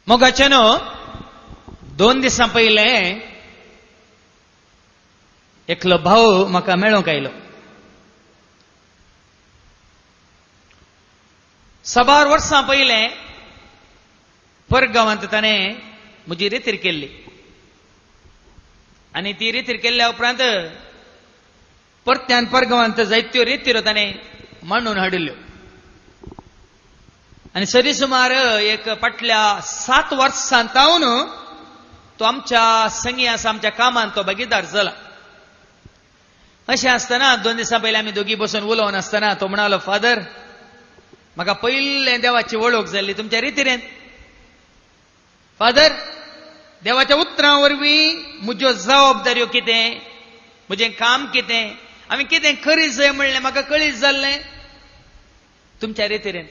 मोगाच्यानो, 2 दिसां पयले एकलो भाव म्हाका मेळोंक आयलो. साबार वर्सां पयले परगांवांत ताणें म्हजी रेतीर केल्ली आनी ती रेतीर केल्ल्या उपरांत परत्यान परगांवांत जायत्यो रेतिरो ताणें मांडून हाडिल्ल्यो आनी सरी सुमार एक फाटल्या 7 वर्सां तावन तो आमच्या संगी आसा, आमच्या कामांत तो भागीदार जाला. अशें आसतना 2 दिसां पयलीं आमी दोगी बसून उलोवन आसतना तो म्हणालो, फादर म्हाका पयलें देवाची वळख जाल्ली तुमच्या रितीरेन. फादर देवाच्या उतरां वरवीं म्हज्यो जबाबदाऱ्यो कितें, म्हजें काम कितें, आमी कितें करीत जाय म्हणलें म्हाका कळीत जाल्लें तुमच्या रितीरेन.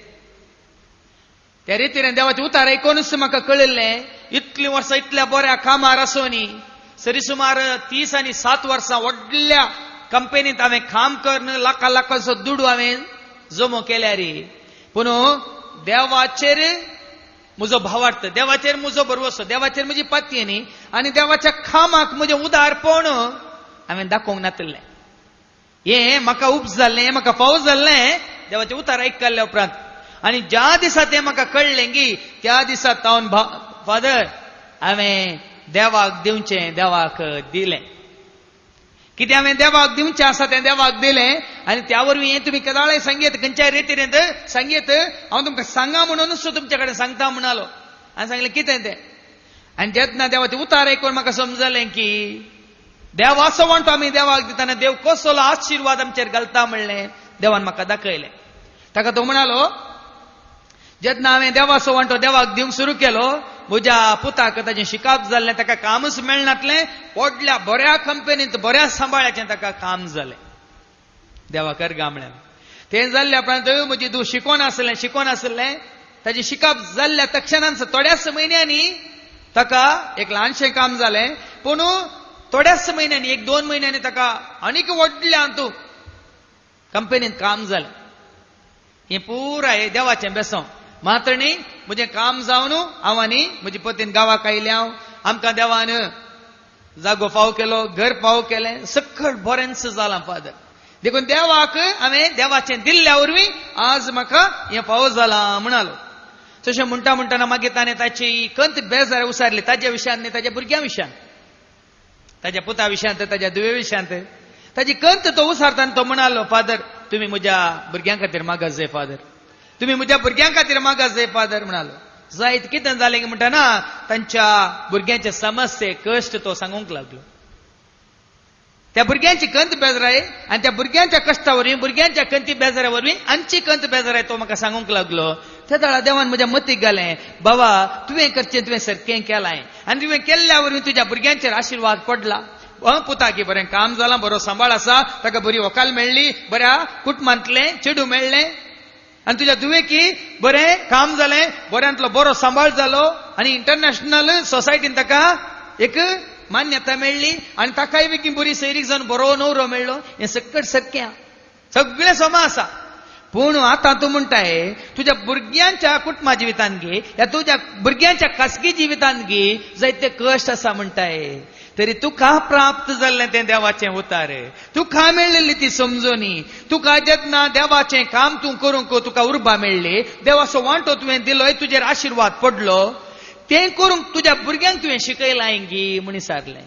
त्या रितीरेन देवाचें उतार आयकुनूच म्हाका कळिल्लें इतलीं वर्सां इतल्या बऱ्या कामार आसून सरी सुमार 30 आनी 7 वर्सां व्हडल्या कंपनींत हांवें काम करून लाखां लाखांचो दुडू हांवें जमो केल्यार पूण देवाचेर म्हजो भावार्थ, देवाचेर म्हजो भरवसो, देवाचेर म्हजी पातयेनी आनी देवाच्या कामाक म्हजें उदारपण हांवें दाखोवंक नातिल्लें. हें म्हाका उप जाल्लें, हें म्हाका फाव जाल्लें देवाचें उतार आयकल्ल्या उपरांत. आनी ज्या दिसा तें म्हाका कळ्ळें की त्या दिसा तावन फादर हांवें देवाक दिवचें देवाक दिलें. कितें हांवें देवाक दिवचें आसा तें देवाक दिलें आनी त्या वरवीं हें तुमी केदाळाय सांगयत, खंयच्याय रेतीरेंत सांगयत, हांव तुमकां सांगा म्हणूनच तुमचे कडेन सांगता म्हणालो. आनी सांगलें कितें तें. आनी जेन्ना देवाचें उतार आयकून म्हाका समजलें की देव असो म्हणटा आमी देवाक दितना देव कसलो आशिर्वाद आमचेर घालता म्हणलें देवान म्हाका दाखयलें. ताका तो म्हणालो, जेन्ना हांवें देवाचो वांटो देवाक दिवंक सुरू केलो, म्हज्या पुताक ताजें शिकाप जाल्लें, ताका कामच मेळनातलें, व्हडल्या बऱ्या कंपनींत बऱ्या सांबाळ्याचें ताका काम जालें. देवा कर गामळ्यान तें जाल्ल्या उपरांत म्हजी धूव शिकोन आसलें, शिकोन आसलें, ताजें शिकाप जाल्ल्या तक्षणांच थोड्याच म्हयन्यांनी ताका एक ल्हानशें काम जालें. पूण थोड्याच म्हयन्यांनी 1-2 म्हयन्यांनी ताका आनीक व्हडल्या तूं कंपनींत काम जालें. हें पुराय देवाचें बेसंव. मात्र न्ही म्हजें काम जावन हांव आनी म्हजी पतीन गांवाक आयलें. हांव आमकां देवान जागो फाव केलो, घर फाव केलें, सकळ बरेंच जालां फादर. देखून देवाक हांवें देवाचें दिल्ल्या वरवीं आज म्हाका हें फावो जालां म्हणालो. तशें म्हणटा म्हणटना मागीर ताणें ताची कंत बेजार उसारली ताज्या विशयांत न्ही, ताज्या भुरग्यां विशयांत, ताज्या पुता विशयांत, ताज्या धुवे विशयांत ताजी कंत तो उसारता आनी तो म्हणालो, फादर तुमी म्हज्या भुरग्यां खातीर मागास जाय, फादर तुमी म्हज्या भुरग्यां खातीर मागास जाय फादर म्हणालो. जायत कितें जालें की म्हणटना तांच्या भुरग्यांचे समस्ये कश्ट तो सांगूंक लागलो. त्या भुरग्यांची कंत बेजराय आनी त्या भुरग्यांच्या कश्टा वरवीं, भुरग्यांच्या कंती बेजरा वरवीं आमची कंत बेजराय तो म्हाका सांगूंक लागलो. त्या वेळार देवान म्हज्या मतीक घालें, बाबा तुवें करचें तुवें सारकें केलां आनी तुवें केल्ल्या वरवीं तुज्या भुरग्यांचेर आशिर्वाद पडला. पुताकी बरें काम जालां, बरो सांबाळ आसा, ताका बरी वकाल मेळ्ळी, बऱ्या कुटुंबांतलें चेडूं मेळ्ळें आनी तुज्या धुवेकी बरें काम जालें, बऱ्यांतलो बरो सांबाळ जालो आनी इंटरनॅशनल सोसायटीन ताका एक मान्यता मेळ्ळी आनी ताकाय बी बरी सैरीक जावन बरो नवरो मेळ्ळो. हें सकट सारकें सगळें समा आसा. पूण आतां तूं म्हणटाय तुज्या भुरग्यांच्या कुटुंबा जिवितान गे या तुज्या भुरग्यांच्या खासगी जिवितान गे जायते कश्ट आसा म्हणटाय, तरी तुका प्राप्त जाल्लें तें देवाचें उतार, तुका मेळिल्ली ती समजणी, तुका जेन्ना देवाचें काम तूं करूंक तुका उर्बा मेळ्ळी, देवाचो वांटो तुवें दिलोय, तुजेर आशिर्वाद पडलो, तें करूंक तुज्या भुरग्यांक तुवें शिकयलां गी म्हण विचारलें.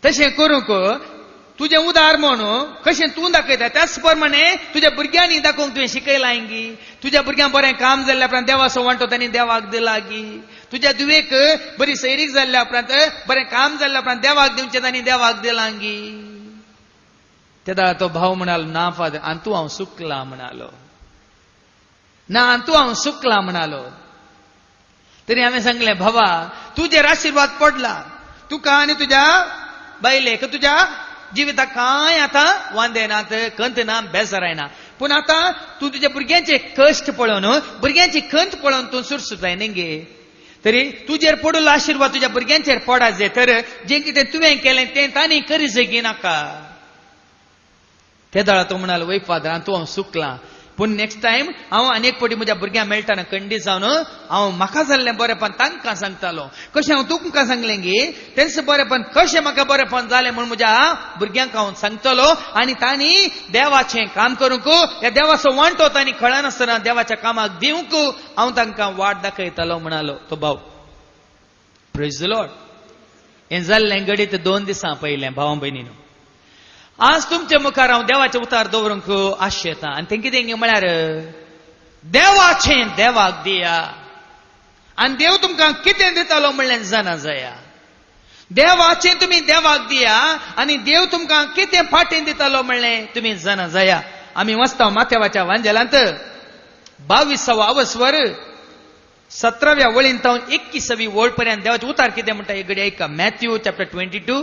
तशें करूंक तुजें उदार म्हण कशें तूं दाखयता त्याच प्रमाणे तुज्या भुरग्यांनी दाखोवंक तुवें शिकयलां गी. तुज्या भुरग्यांक बरें काम जाल्ल्या उपरांत देवाचो वांटो तांणी देवाक दिला गी. तुज्या धुवेक बरी सैरीक जाल्ल्या उपरांत बरें काम जाल्ल्या उपरांत देवाक दिवचें तांणी देवाक दिलां गी. तेन्ना तो भाव म्हणालो, ना फादर आनी तूं हांव चुकलां म्हणालो, ना आनी तूं हांव चुकलां म्हणालो. तरी हांवें सांगलें, भावा तुजेर आशिर्वाद पडला, तुका आनी तुज्या बायलेक तुज्या जिविताक कांय आतां वांदे नात, कंत ना, बेजाराय ना. पूण आतां तूं तुज्या भुरग्यांचे कश्ट पळोवन, भुरग्यांची खंत पळोवन तूं सुरसुताय न्ही गे. तरी तुजेर पडिल्लो आशिर्वाद तुज्या भुरग्यांचेर पडा जाय, तर जें कितें तुवें केलें तें तांणी करी जाय नाका. तेदळा तो म्हणालो, वय फादर आनी तूं हांव चुकलां, पूण नेक्स्ट टायम हांव आनी एक फावटी म्हज्या भुरग्यांक मेळटना खंडीत जावन हांव म्हाका जाल्लें बरेपण तांकां सांगतालो. कशें हांव तुमकां सांगलें गी तेंच बरेपण कशें म्हाका बरेपण जालें म्हूण म्हज्या भुरग्यांक हांव सांगतलो. आनी तांणी देवाचें काम करूंक ह्या देवाचो वांटो तांणी कळनासतना देवाच्या कामाक दिवंक हांव तांकां वाट दाखयतालो म्हणालो तो भाव. Praise the Lord. हें जाल्लें घडीत 2 दिसां पयलें. भावां भयणीनो, आज तुमच्या मुखार हांव देवाचें उतार दवरूंक आशेतां. आनी तें कितें म्हळ्यार देवाचें देवाक दिया आनी देव तुमकां कितें दितालो म्हणलें जाणा जाया. देवाचें तुमी देवाक दिया आनी देव तुमकां कितें फाटीं दितालो म्हणलें तुमी जाणा जाया. आमी वचता माथ्यावाच्या वांजेलांत 22 आवस्वर 17व्या वळीन तावन 21वी वळ पर्यंत देवाचें उतार कितें म्हणटा एक घडी आयका. मॅथ्यू चॅप्टर 22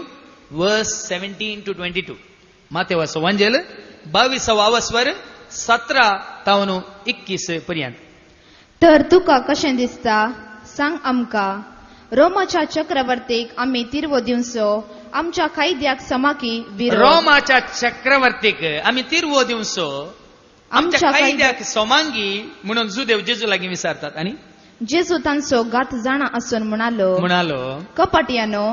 वर्स 17 to 22. माथ्यावाचो वांजेल 22 आवस्वर 17 तावन 21 पर्यंत. तर तुका कशें दिसता सांग आमकां. रोमाच्या चक्रवर्तीक आमी तिरवो दिवचो आमच्या कायद्याक समाकी विरोध. रोमाच्या चक्रवर्तीक आमी तिरवो दिवचो आमच्या कायद्याक सोमांगी म्हणून जुदेव जेजू लागीं विचारतात. आनी जेजू तांचो घात जाणा आसून म्हणालो, म्हणालो, कपाटयानो,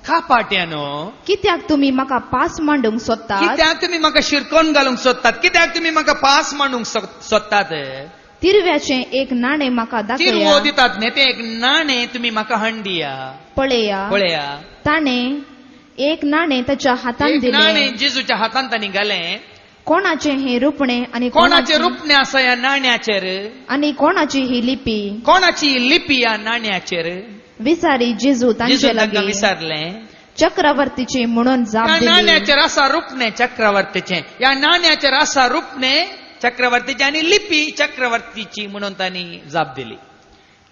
कापाट्यानो, कित्याक तुमी म्हाका पास मांडूंक सोदतात? कित्याक तुमी म्हाका शिरकोन घालूंक सोदतात? कित्याक तुमी म्हाका पास मांडूंक सोदतात? तिरव्याचें एक नाणें म्हाका तिरवो दाखया. दितात न्ही तें एक नाणें तुमी म्हाका हाण दिया. पळया. पळया. ताणें एक नाणें ताच्या हातांत एक दिलें. नाणें जेजूच्या हातांत तांणी घालें. कोणाचें हें रुपणें आनी कोणाचें रुपणें आसा ह्या नाण्याचेर? आनी कोणाची ही लिपी? कोणाची लिपी ह्या नाण्याचेर? विचारी जेजू तांचे जेजून तांकां लागीं विचारलें. चक्रवर्तीची म्हणून जाप ह्या दिली. नाण्याचेर आसा रुपणें चक्रवर्तीचें, ह्या नाण्याचेर आसा रुपणें चक्रवर्तीचें आनी लिपी चक्रवर्तीची म्हणून तांणी जाप दिली.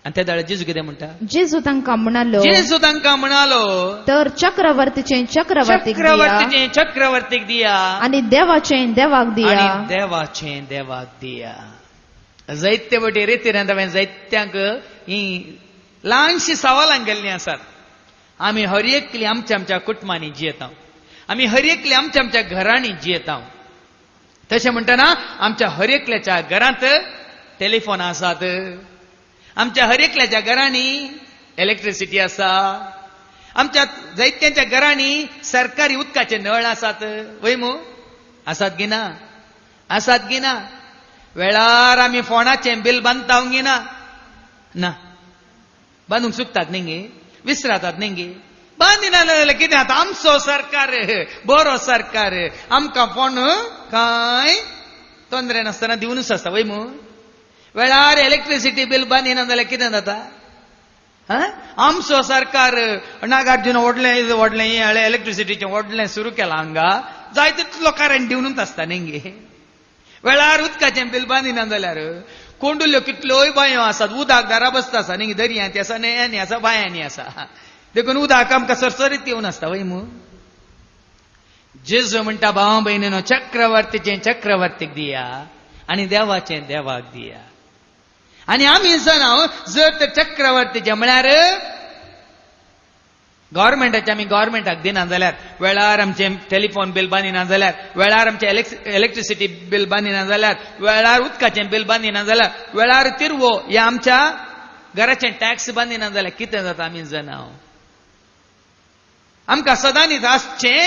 आनी ते दाळे जेजू कितें म्हणटा? जेजू तांकां म्हणालो, जेजू तांकां म्हणालो, तर चक्रवर्तीचें चक्रवर्तीक दिया चक्रवर्तीचें चक्रवर्तीक दिया आनी देवाचें देवाक दिया. आनी देवाचें देवाक दिया. जायते वटे रेतीन हांवें जायत्यांक ही ल्हानशीं सवालां केल्लीं आसात. आमी हर एकली आमच्या आमच्या कुटुंबांनी जियेता, आमी हर एकली आमच्या आमच्या घरांनी जियेता. तशें म्हणटना आमच्या हर एकल्याच्या घरांत टेलिफोन आसात, आमच्या हर एकल्याच्या घरांनी इलेक्ट्रिसिटी आसा, आमच्या जायत्यांच्या घरांनी सरकारी उदकाचे नळ आसात. वय मू आसात गी ना? आसात गी ना? वेळार आमी फोनाचें बील बांदता गी ना? ना बांदूंक चुकतात न्ही गे, विसरातात न्ही गे. बांदिना जाल्यार कितें आतां आमचो सरकार बरो सरकार आमकां फोन कांय तोंदरे नासतना दिवनूच आसता. वय मू वेळार इलेक्ट्रिसिटी बील बांदिना जाल्यार कितें जाता? आमचो सरकार नागार्जुन व्हडलें व्हडलें हें इलेक्ट्रिसिटीचें व्हडलें सुरू केलां हांगा, जाय तितलो करंट दिवनूच आसता न्ही गे. वेळार उदकाचें बील बांदिना जाल्यार कोंडुल्यो कितल्योय बांयो आसात, उदक दारा बसता आसा न्ही, दर्यांत आसा, न्हंयांनी आसा, बांयांनी आसा, देखून उदक आमकां सरसरीत येवन आसता. वय मू जेजू म्हणटा भावा भयणीनो, चक्रवर्तीचें चक्रवर्तीक दिया आनी देवाचें देवाक दिया. आनी आमी जाणा जर तर चक्रवर्तीचें म्हळ्यार गव्हर्मेंटाचें आमी गव्हर्मेंटाक दिना जाल्यार, वेळार आमचें टेलिफोन बील बांदिना जाल्यार, वेळार आमचें इलेक्ट्रिसिटी बील बांदिना जाल्यार, वेळार उदकाचें बील बांदिना जाल्यार, वेळार तिरवो या आमच्या घराचें टॅक्स बांदिना जाल्यार कितें जाता आमी जाणा. आमकां सदांनीच आसचें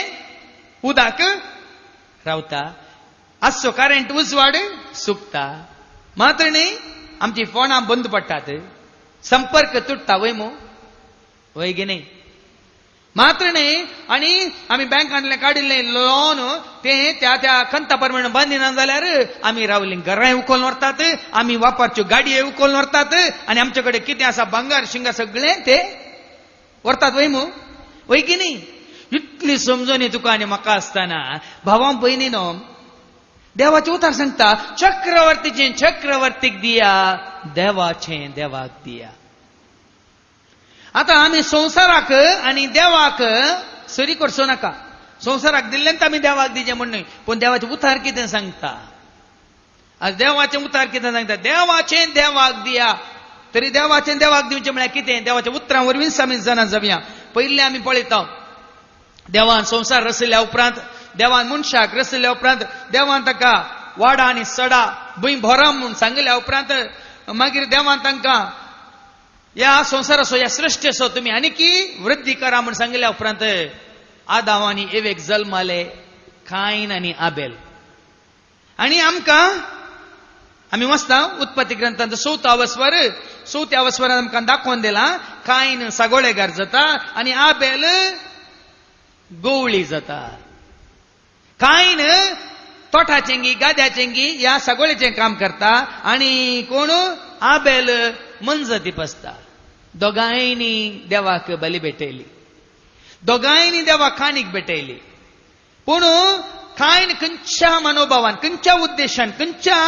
उदक रावता, आसचो करंट उजवाड सुकता, मात्र न्ही आमची फोनां बंद पडटात, संपर्क तुटता. वय मू वय गी न्ही? मात्र न्ही आनी आमी बँकांतलें काडिल्लें लोन तें त्या त्या कंता प्रमाणे बांदिना जाल्यार आमी रावलीं घरांय उखलून व्हरतात, आमी वापरच्यो गाडये उखलून व्हरतात आनी आमचे कडेन कितें आसा भांगर शिंगर सगळें ते व्हरतात. वय मू वय की न्ही? इतली समजून तुका आनी म्हाका आसतना भावां भयणीनो देवाचें उतार सांगता चक्रवर्तीचें चक्रवर्तीक दिया, देवाचें देवाक दिया. आतां आमी संवसाराक आनी देवाक सरी करचो नाका. संवसाराक दिल्लें आमी देवाक दिचें म्हूण न्हय, पूण देवाचें उतार कितें सांगता? आज देवाचें उतार कितें सांगता? देवाचें देवाक दिया. तरी देवाचें देवाक दिवचें म्हळ्यार कितें? देवाच्या उतरां वरवींच आमी जाणा जावया. पयलीं आमी पळयता देवान संवसार रचल्या उपरांत, देवान मनशाक रचल्या उपरांत देवान ताका वाडा आनी सडा भूंय भरा म्हूण सांगल्या उपरांत मागीर देवान तांकां ह्या संवसाराचो, ह्या सृश्टेचो तुमी आनीकी वृद्धी करा म्हूण सांगल्या उपरांत आदाव आनी एवेक जल्माले कायन आनी आबेल. आनी आमकां आमी वाचता उत्पत्ती ग्रंथांत चवथो चवथ्या अवस्वरान आमकां दाखोवन दिला, कायन सागोळेगार जाता आनी आबेल गोवळी जाता. कायन तोटाचेंगी गाद्याचेंगी ह्या सगळेचें काम करता आनी कोण आबेल मनजती बसता. दोगांयनी देवाक बली भेटयली, दोगांयनी देवाक काणीक भेटयली. पूण कायन खंयच्या मनोभावान, खंयच्या उद्देशान, खंयच्या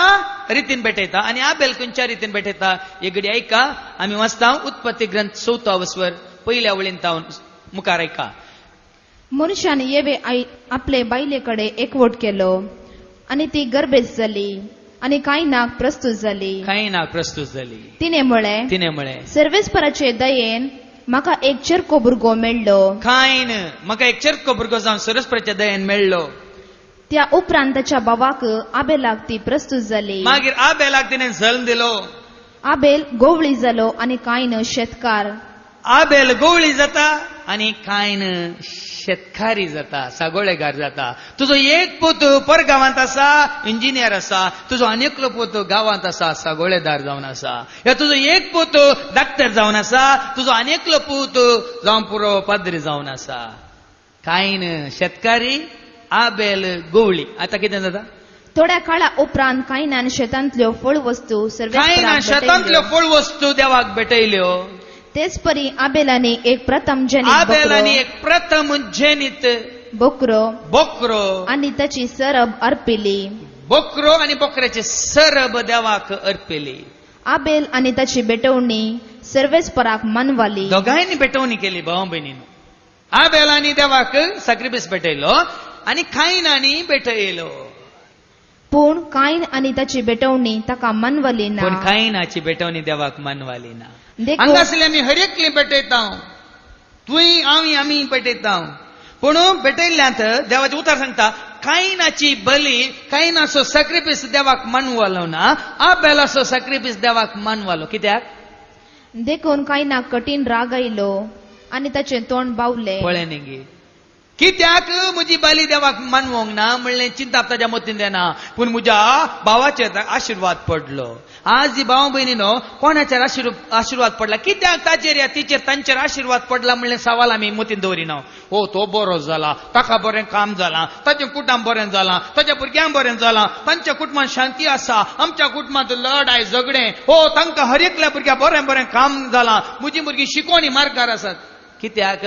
रितीन भेटयता आनी आबेल खंयच्या रितीन भेटयता, हे घडी आयका. आमी वाचता उत्पत्ती ग्रंथ चवथो अवस्वर पयल्या वळीन तावन मुखार आयका. मनशान येवे आपले बायले कडेन एकवट केलो आनी ती गर्भेस्त जाली आनी कायनाक प्रस्तूत जाली. कायनाक प्रस्तूत जाली. तिणे म्हळें, तिणे म्हळें, सर्वेस्पराचे दयेन म्हाका एक चेरको भुरगो मेळ्ळो. कायन म्हाका एक चेरको भुरगो जावन सरस्पराच्या दयेन मेळ्ळो. त्या उपरांत ताच्या भावाक आबेलाक ती प्रस्तूत जाली. मागीर आबेलाक तिणें जल्म दिलो. आबेल गोवळी जालो आनी कायन शेतकार. आबेल गोवळी जाता आनी कायन शेतकारी जाता, सागोळेगार जाता. तुजो एक पूत परगांवांत आसा, इंजिनियर आसा. तुजो आनी एकलो पूत गांवांत आसा, सागोळेदार जावन आसा. या तुजो एक पूत डाक्टर जावन आसा, तुजो आनी एकलो पूत जावन पुरो पाद्री जावन आसा. कायन शेतकारी, आबेल गोवळी. आतां कितें जाता? थोड्या काळा उपरांत कायनान शेतांतल्यो फळ वस्तू कायना सर्वेस्पराक शेतांतल्यो भेटयल्यो. फळ वस्तू देवाक भेटयल्यो. तेच परी आबेलाने एक प्रथम जनित आबेल आनी बोकरो एक प्रथम जनित बोकरो बोकरो आनी ताची सरब अर्पिली. बोकरो आनी बोकऱ्याचे सरब देवाक अर्पिली. आबेल आनी ताची भेटवणी सर्वेस्पराक मानवाली. दोगांयनी भेटवणी केली भाव भयणीन. आबेलानी देवाक साक्रिफीस भेटयलो आनी कायनानी भेटयलो. पूण कायन आनी ताची भेटवणी ताका मानवली ना. पूण कायनाची भेटवणी देवाक मानवाली ना. देखून हांगासरले आमी हर एकली भेटयता, तुंय हांव आमी भेटयता. पूण भेटयल्ल्यांत देवाचें उतर सांगता, कायनाची बली, कायनाचो सॅक्रिफीस देवाक मानवलो ना, आबेलाचो सॅक्रिफीस देवाक मानवलो. कित्याक? देखून कायनाक कठीण राग आयलो आनी ताचें तोंड बावलें. पळय न्ही, कित्याक म्हजी बली देवाक मानवंक ना म्हणलें चिंताप ताच्या मतीन येना, पूण म्हज्या भावाचेर आशिर्वाद पडलो. आज ही भाव भयणीनो, कोणाचेर आशिर्वाद पडला? कित्याक ताचेर या तिचेर तांचेर आशिर्वाद पडला म्हणलें सवाल आमी मतीन दवरिना. ओ तो बरो जाला, ताका बरें काम जालां, ताचें कुटुंब बरें जालां, ताच्या भुरग्यांक बरें जालां, तांच्या कुटुंबांत शांती आसा, आमच्या कुटुंबांत लढाय झगडें. हो तांकां हर एकल्या भुरग्या बरें बरें काम जालां, म्हजी भुरगीं शिकोवणी मार्गार आसात. कित्याक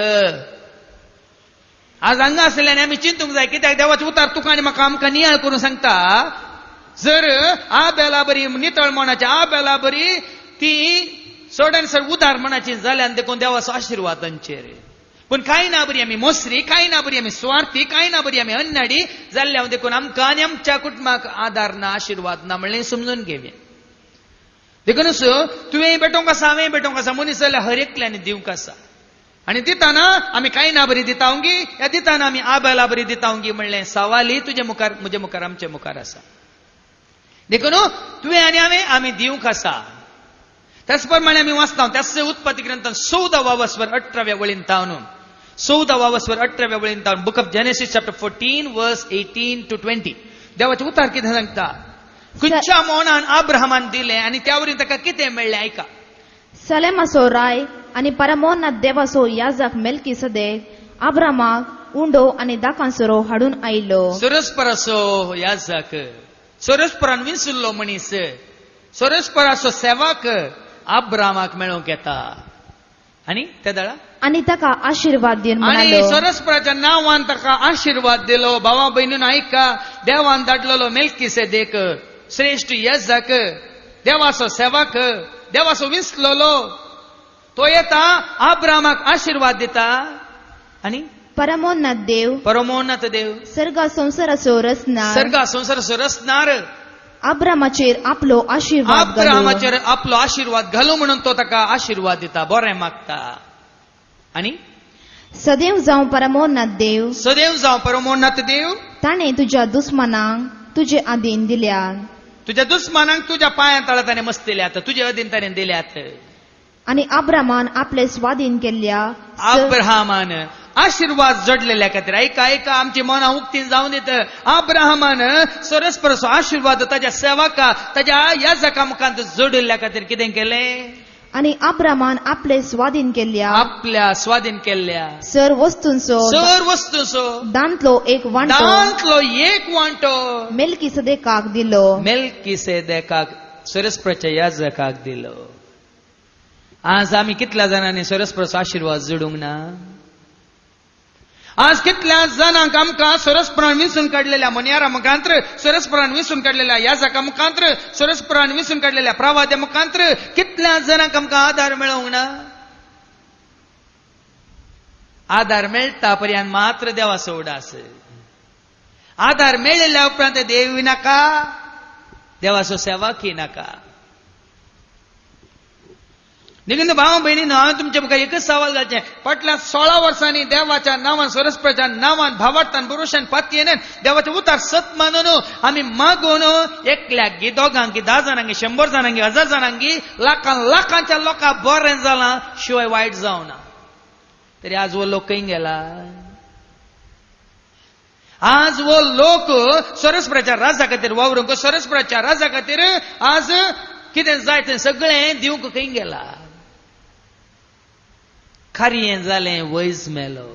आज हांगा आसल्यान आमी चिंतूंक जाय. कित्याक देवाचें उतार तुका आनी म्हाका आमकां नियाळ करून सांगता, जर आबेला बरी नितळ मनाची, आबेला बरी ती चड आनी चड उदार मनाची जाल्यान देखून देवाचो आशिर्वाद तांचेर. पूण कांय ना बरी आमी मोसरी, कांय ना बरी आमी सुवार्थी, कांय ना बरी आमी अन्नाडी जाल्ल्या देखून आमकां आनी आमच्या कुटुंबाक आदार ना, आशिर्वाद ना म्हणलें समजून घेवया. देखूनच तुवें भेटोवंक आसा, हांवें भेटोवंक आसा, मनीस जाल्यार हर एकल्यानी दिवंक आसा. आनी दिताना आमी कांय ना बरी दिता गी या दिताना आमी आबेला बरी दिता गी म्हणलें सवाली तुजे मुखार, म्हजे मुखार, आमचे मुखार आसा. देखून तुवें आनी हांवें आमी दिवंक आसा. त्याच प्रमाणे आमी वाचता त्याच उत्पत्ती ग्रंथान 14वा वस्वर 18व्या वळीन तावन, 14वा वस्वर 18व्या वळीन तावन, Book of Genesis chapter 14 verse 18 to 20. देवाचें उतार कितें सांगता, खंयच्या मनान अब्राहमान दिलें आनी त्या वरी ताका कितें मेळ्ळें आयका. सलेमाचो राय आनी परमोन्नत देवाचो याजक मेल्की सदेक आब्रामाक उंडो आनी दाकांसरो हाडून आयलो. सुरस्पराचो याजक, सुरस्परान विसरलो मनीस, सुरस्पराचो सेवक अब्रामाक मेळोवंक येता आनी ते दळा आनी ताका आशिर्वाद दिवन आनी म्हणालो, सरस्पराच्या नांवान ताका आशिर्वाद दिलो. भावा भयणीन आयका, देवान धाडलेलो मेल्किसेदेक, श्रेश्ठ याजक, देवाचो सेवक, देवाचो विसलोलो, तो येता अब्रामाक आशिर्वाद दिता आनी परमोन्नत देव, परमोन्नत देव, सर्गा संवसाराचो रचणार, सर्गा संवसाराचो रचणार अब्रामाचेर आपलो आशिर्वाद घालू. अब्रामाचेर आपलो आशिर्वाद घालू म्हणून तो ताका आशिर्वाद दिता, बरें मागता. आनी सदैव जावं परमोन्नत देव, सदैव जावं परमोन्नत देव, ताणें तुज्या दुस्मानांक तुजे आदीन दिल्या. तुज्या दुस्मानांक तुज्या पांयां तळा ताणें मस्तिल्यात, तुजे अधीन ताणें दिल्यात. आनी अब्रामान आपले स्वाधीन केल्ल्या अब्राहमान आशिर्वाद जोडलेल्या खातीर, ऐका ऐका, आमची मनां उक्तीन जावन दित. अब्राहमान सरस्परसो आशिर्वाद ताज्या सेवका, ताज्या याजका मुखांत जोडिल्ल्या खातीर कितें केलें? आनी अब्रामान आपले स्वाधीन केल्ल्या आपल्या स्वाधीन केल्ल्या सर वस्तूंचो सर वस्तूचो दांतलो एक वांटो दांतलो एक वांटो मेलकी सदेकाक दिलो. मेल्किसेदेकाक, सरस्परच्या याजकाक दिलो. आज आमी कितल्या जाणांनी सरस्परचो आशिर्वाद जोडूंक ना? आज कितल्या जाणांक आमकां सरस्परान विंचून काडलेल्या मोनयारा मुखांत्र, सरस्परान विंचून काडलेल्या याजका मुखांत्र, सरस्परान विंचून काडलेल्या प्रवाद्या मुखांत्र कितल्या जाणांक आमकां आदार मेळोवंक ना? आदार मेळटा पर्यंत मात्र देवाचो उडास. आदार मेळिल्ल्या उपरांत देवी नाका, देवाचो सेवाकी नाका. देखून भाव भयणीनो, हांवें तुमच्या मुखार एकच सवाल घालचें. फाटल्या 16 वर्सांनी देवाच्या नांवान, सरस्पराच्या नांवान, भावार्थान, पुरुशान, पातयेन, देवाचें उतार सत मानून आमी मागून एकल्याक गी, दोगांक गी, 10 जाणांक गी, 100 जाणांक गी, 1000 जाणांक गी, लाखां लाखांच्या लोकांक बरें जालां शिवाय वायट जावना. तरी आज हो लोक खंय गेला? आज हो लोक सरस्पराच्या राजा खातीर वावरूंक, सरस्पराच्या राजा खातीर आज कितें जाय तें सगळें दिवंक खंय गेला? कार्य जालें वयज मेलो,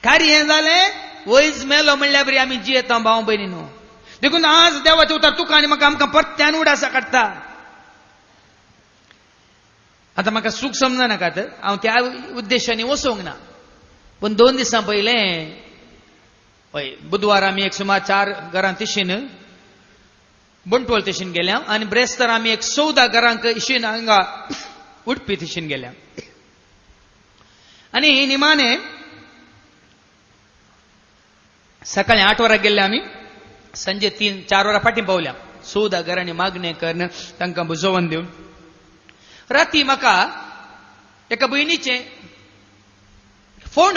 कार्य जालें वयज मेलो म्हणल्यार बरी आमी जियेता भाव भयणीनो. देखून आज देवाचें उतर तुका आनी म्हाका आमकां परत्यान उडासा काडटा. आतां म्हाका सूख समजनाकात, हांव त्या उद्देशांनी वचोंक ना, पूण 2 दिसां पयलें हय बुधवार आमी एक सुमार 4 घरां तिशीन बंटवळ तिशीन गेल्या आनी ब्रेस्तार आमी एक 14 घरांक इशीन हांगा उडपी तिशीन गेल्या. आनी निमाणे सकाळी 8 वरां गेल्ले आमी, संजे 3-4 वरां फाटीं पावल्या. 14 घरांनी मागणें करून तांकां बुजोवन दिवन राती म्हाका एका भयणीचें फोन.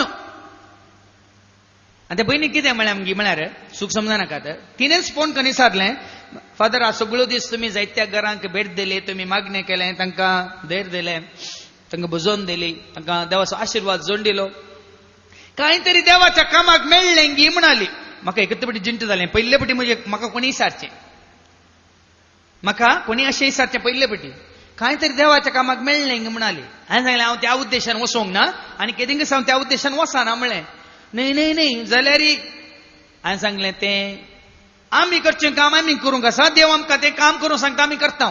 आनी त्या भयणीक कितें म्हळ्यार आमगी म्हळ्यार सूख समजनाकात, तिणेंच फोन करून विचारलें, फादर आज सगळ्यो दीस तुमी जायत्या घरांक भेट दिली, तुमी मागणें केलें, तांकां धैर्य दिलें, तांकां बुजोवन दिली, तांकां देवाचो आशिर्वाद जोड दिलो, कांय तरी देवाच्या कामाक मेळ्ळें गी म्हणाली. म्हाका एकत्र पटी जिंट जालें. पयले पटी म्हजे म्हाका कोणी विचारचें, म्हाका कोणी अशें विचारचें पयले पटी कांय तरी देवाच्या कामाक मेळ्ळें गी म्हणाली. हांवें सांगलें हांव त्या उद्देशान वचोंक ना आनी केदिंकच हांव त्या उद्देशान वचना म्हळें. न्हय न्हय न्हय जाल्यार हांवें सांगलें तें आमी करचें काम आमी करूंक आसा, देव आमकां तें काम करूंक सांगता आमी करता,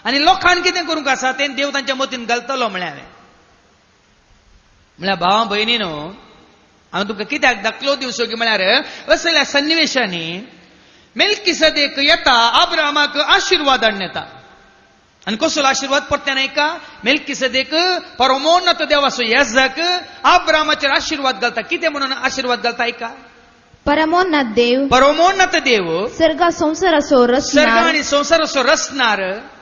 आनी लोकांक कितें करूंक आसा तें देव तांच्या मतीन घालतलो म्हळ्यार हांवें. म्हळ्यार भावा भयणीनो, हांव तुमकां कित्याक दाखलो दिवचो की म्हळ्यार असल्या सन्निवेशांनी मेल्किसदेक येता अब्राहमाक आशिर्वाद हाडून येता. आनी कसलो आशिर्वाद परत्यान आयका, मेल्किसदेक परमोन्नत देवाचो याजक अब्राहमाचेर आशिर्वाद घालता. कितें म्हणून आशिर्वाद घालता आयका, परमोन्नत देव, परमोन्नत देव सर्गा संवसाराचो सर्ग रचणार आनी संवसाराचो रचणार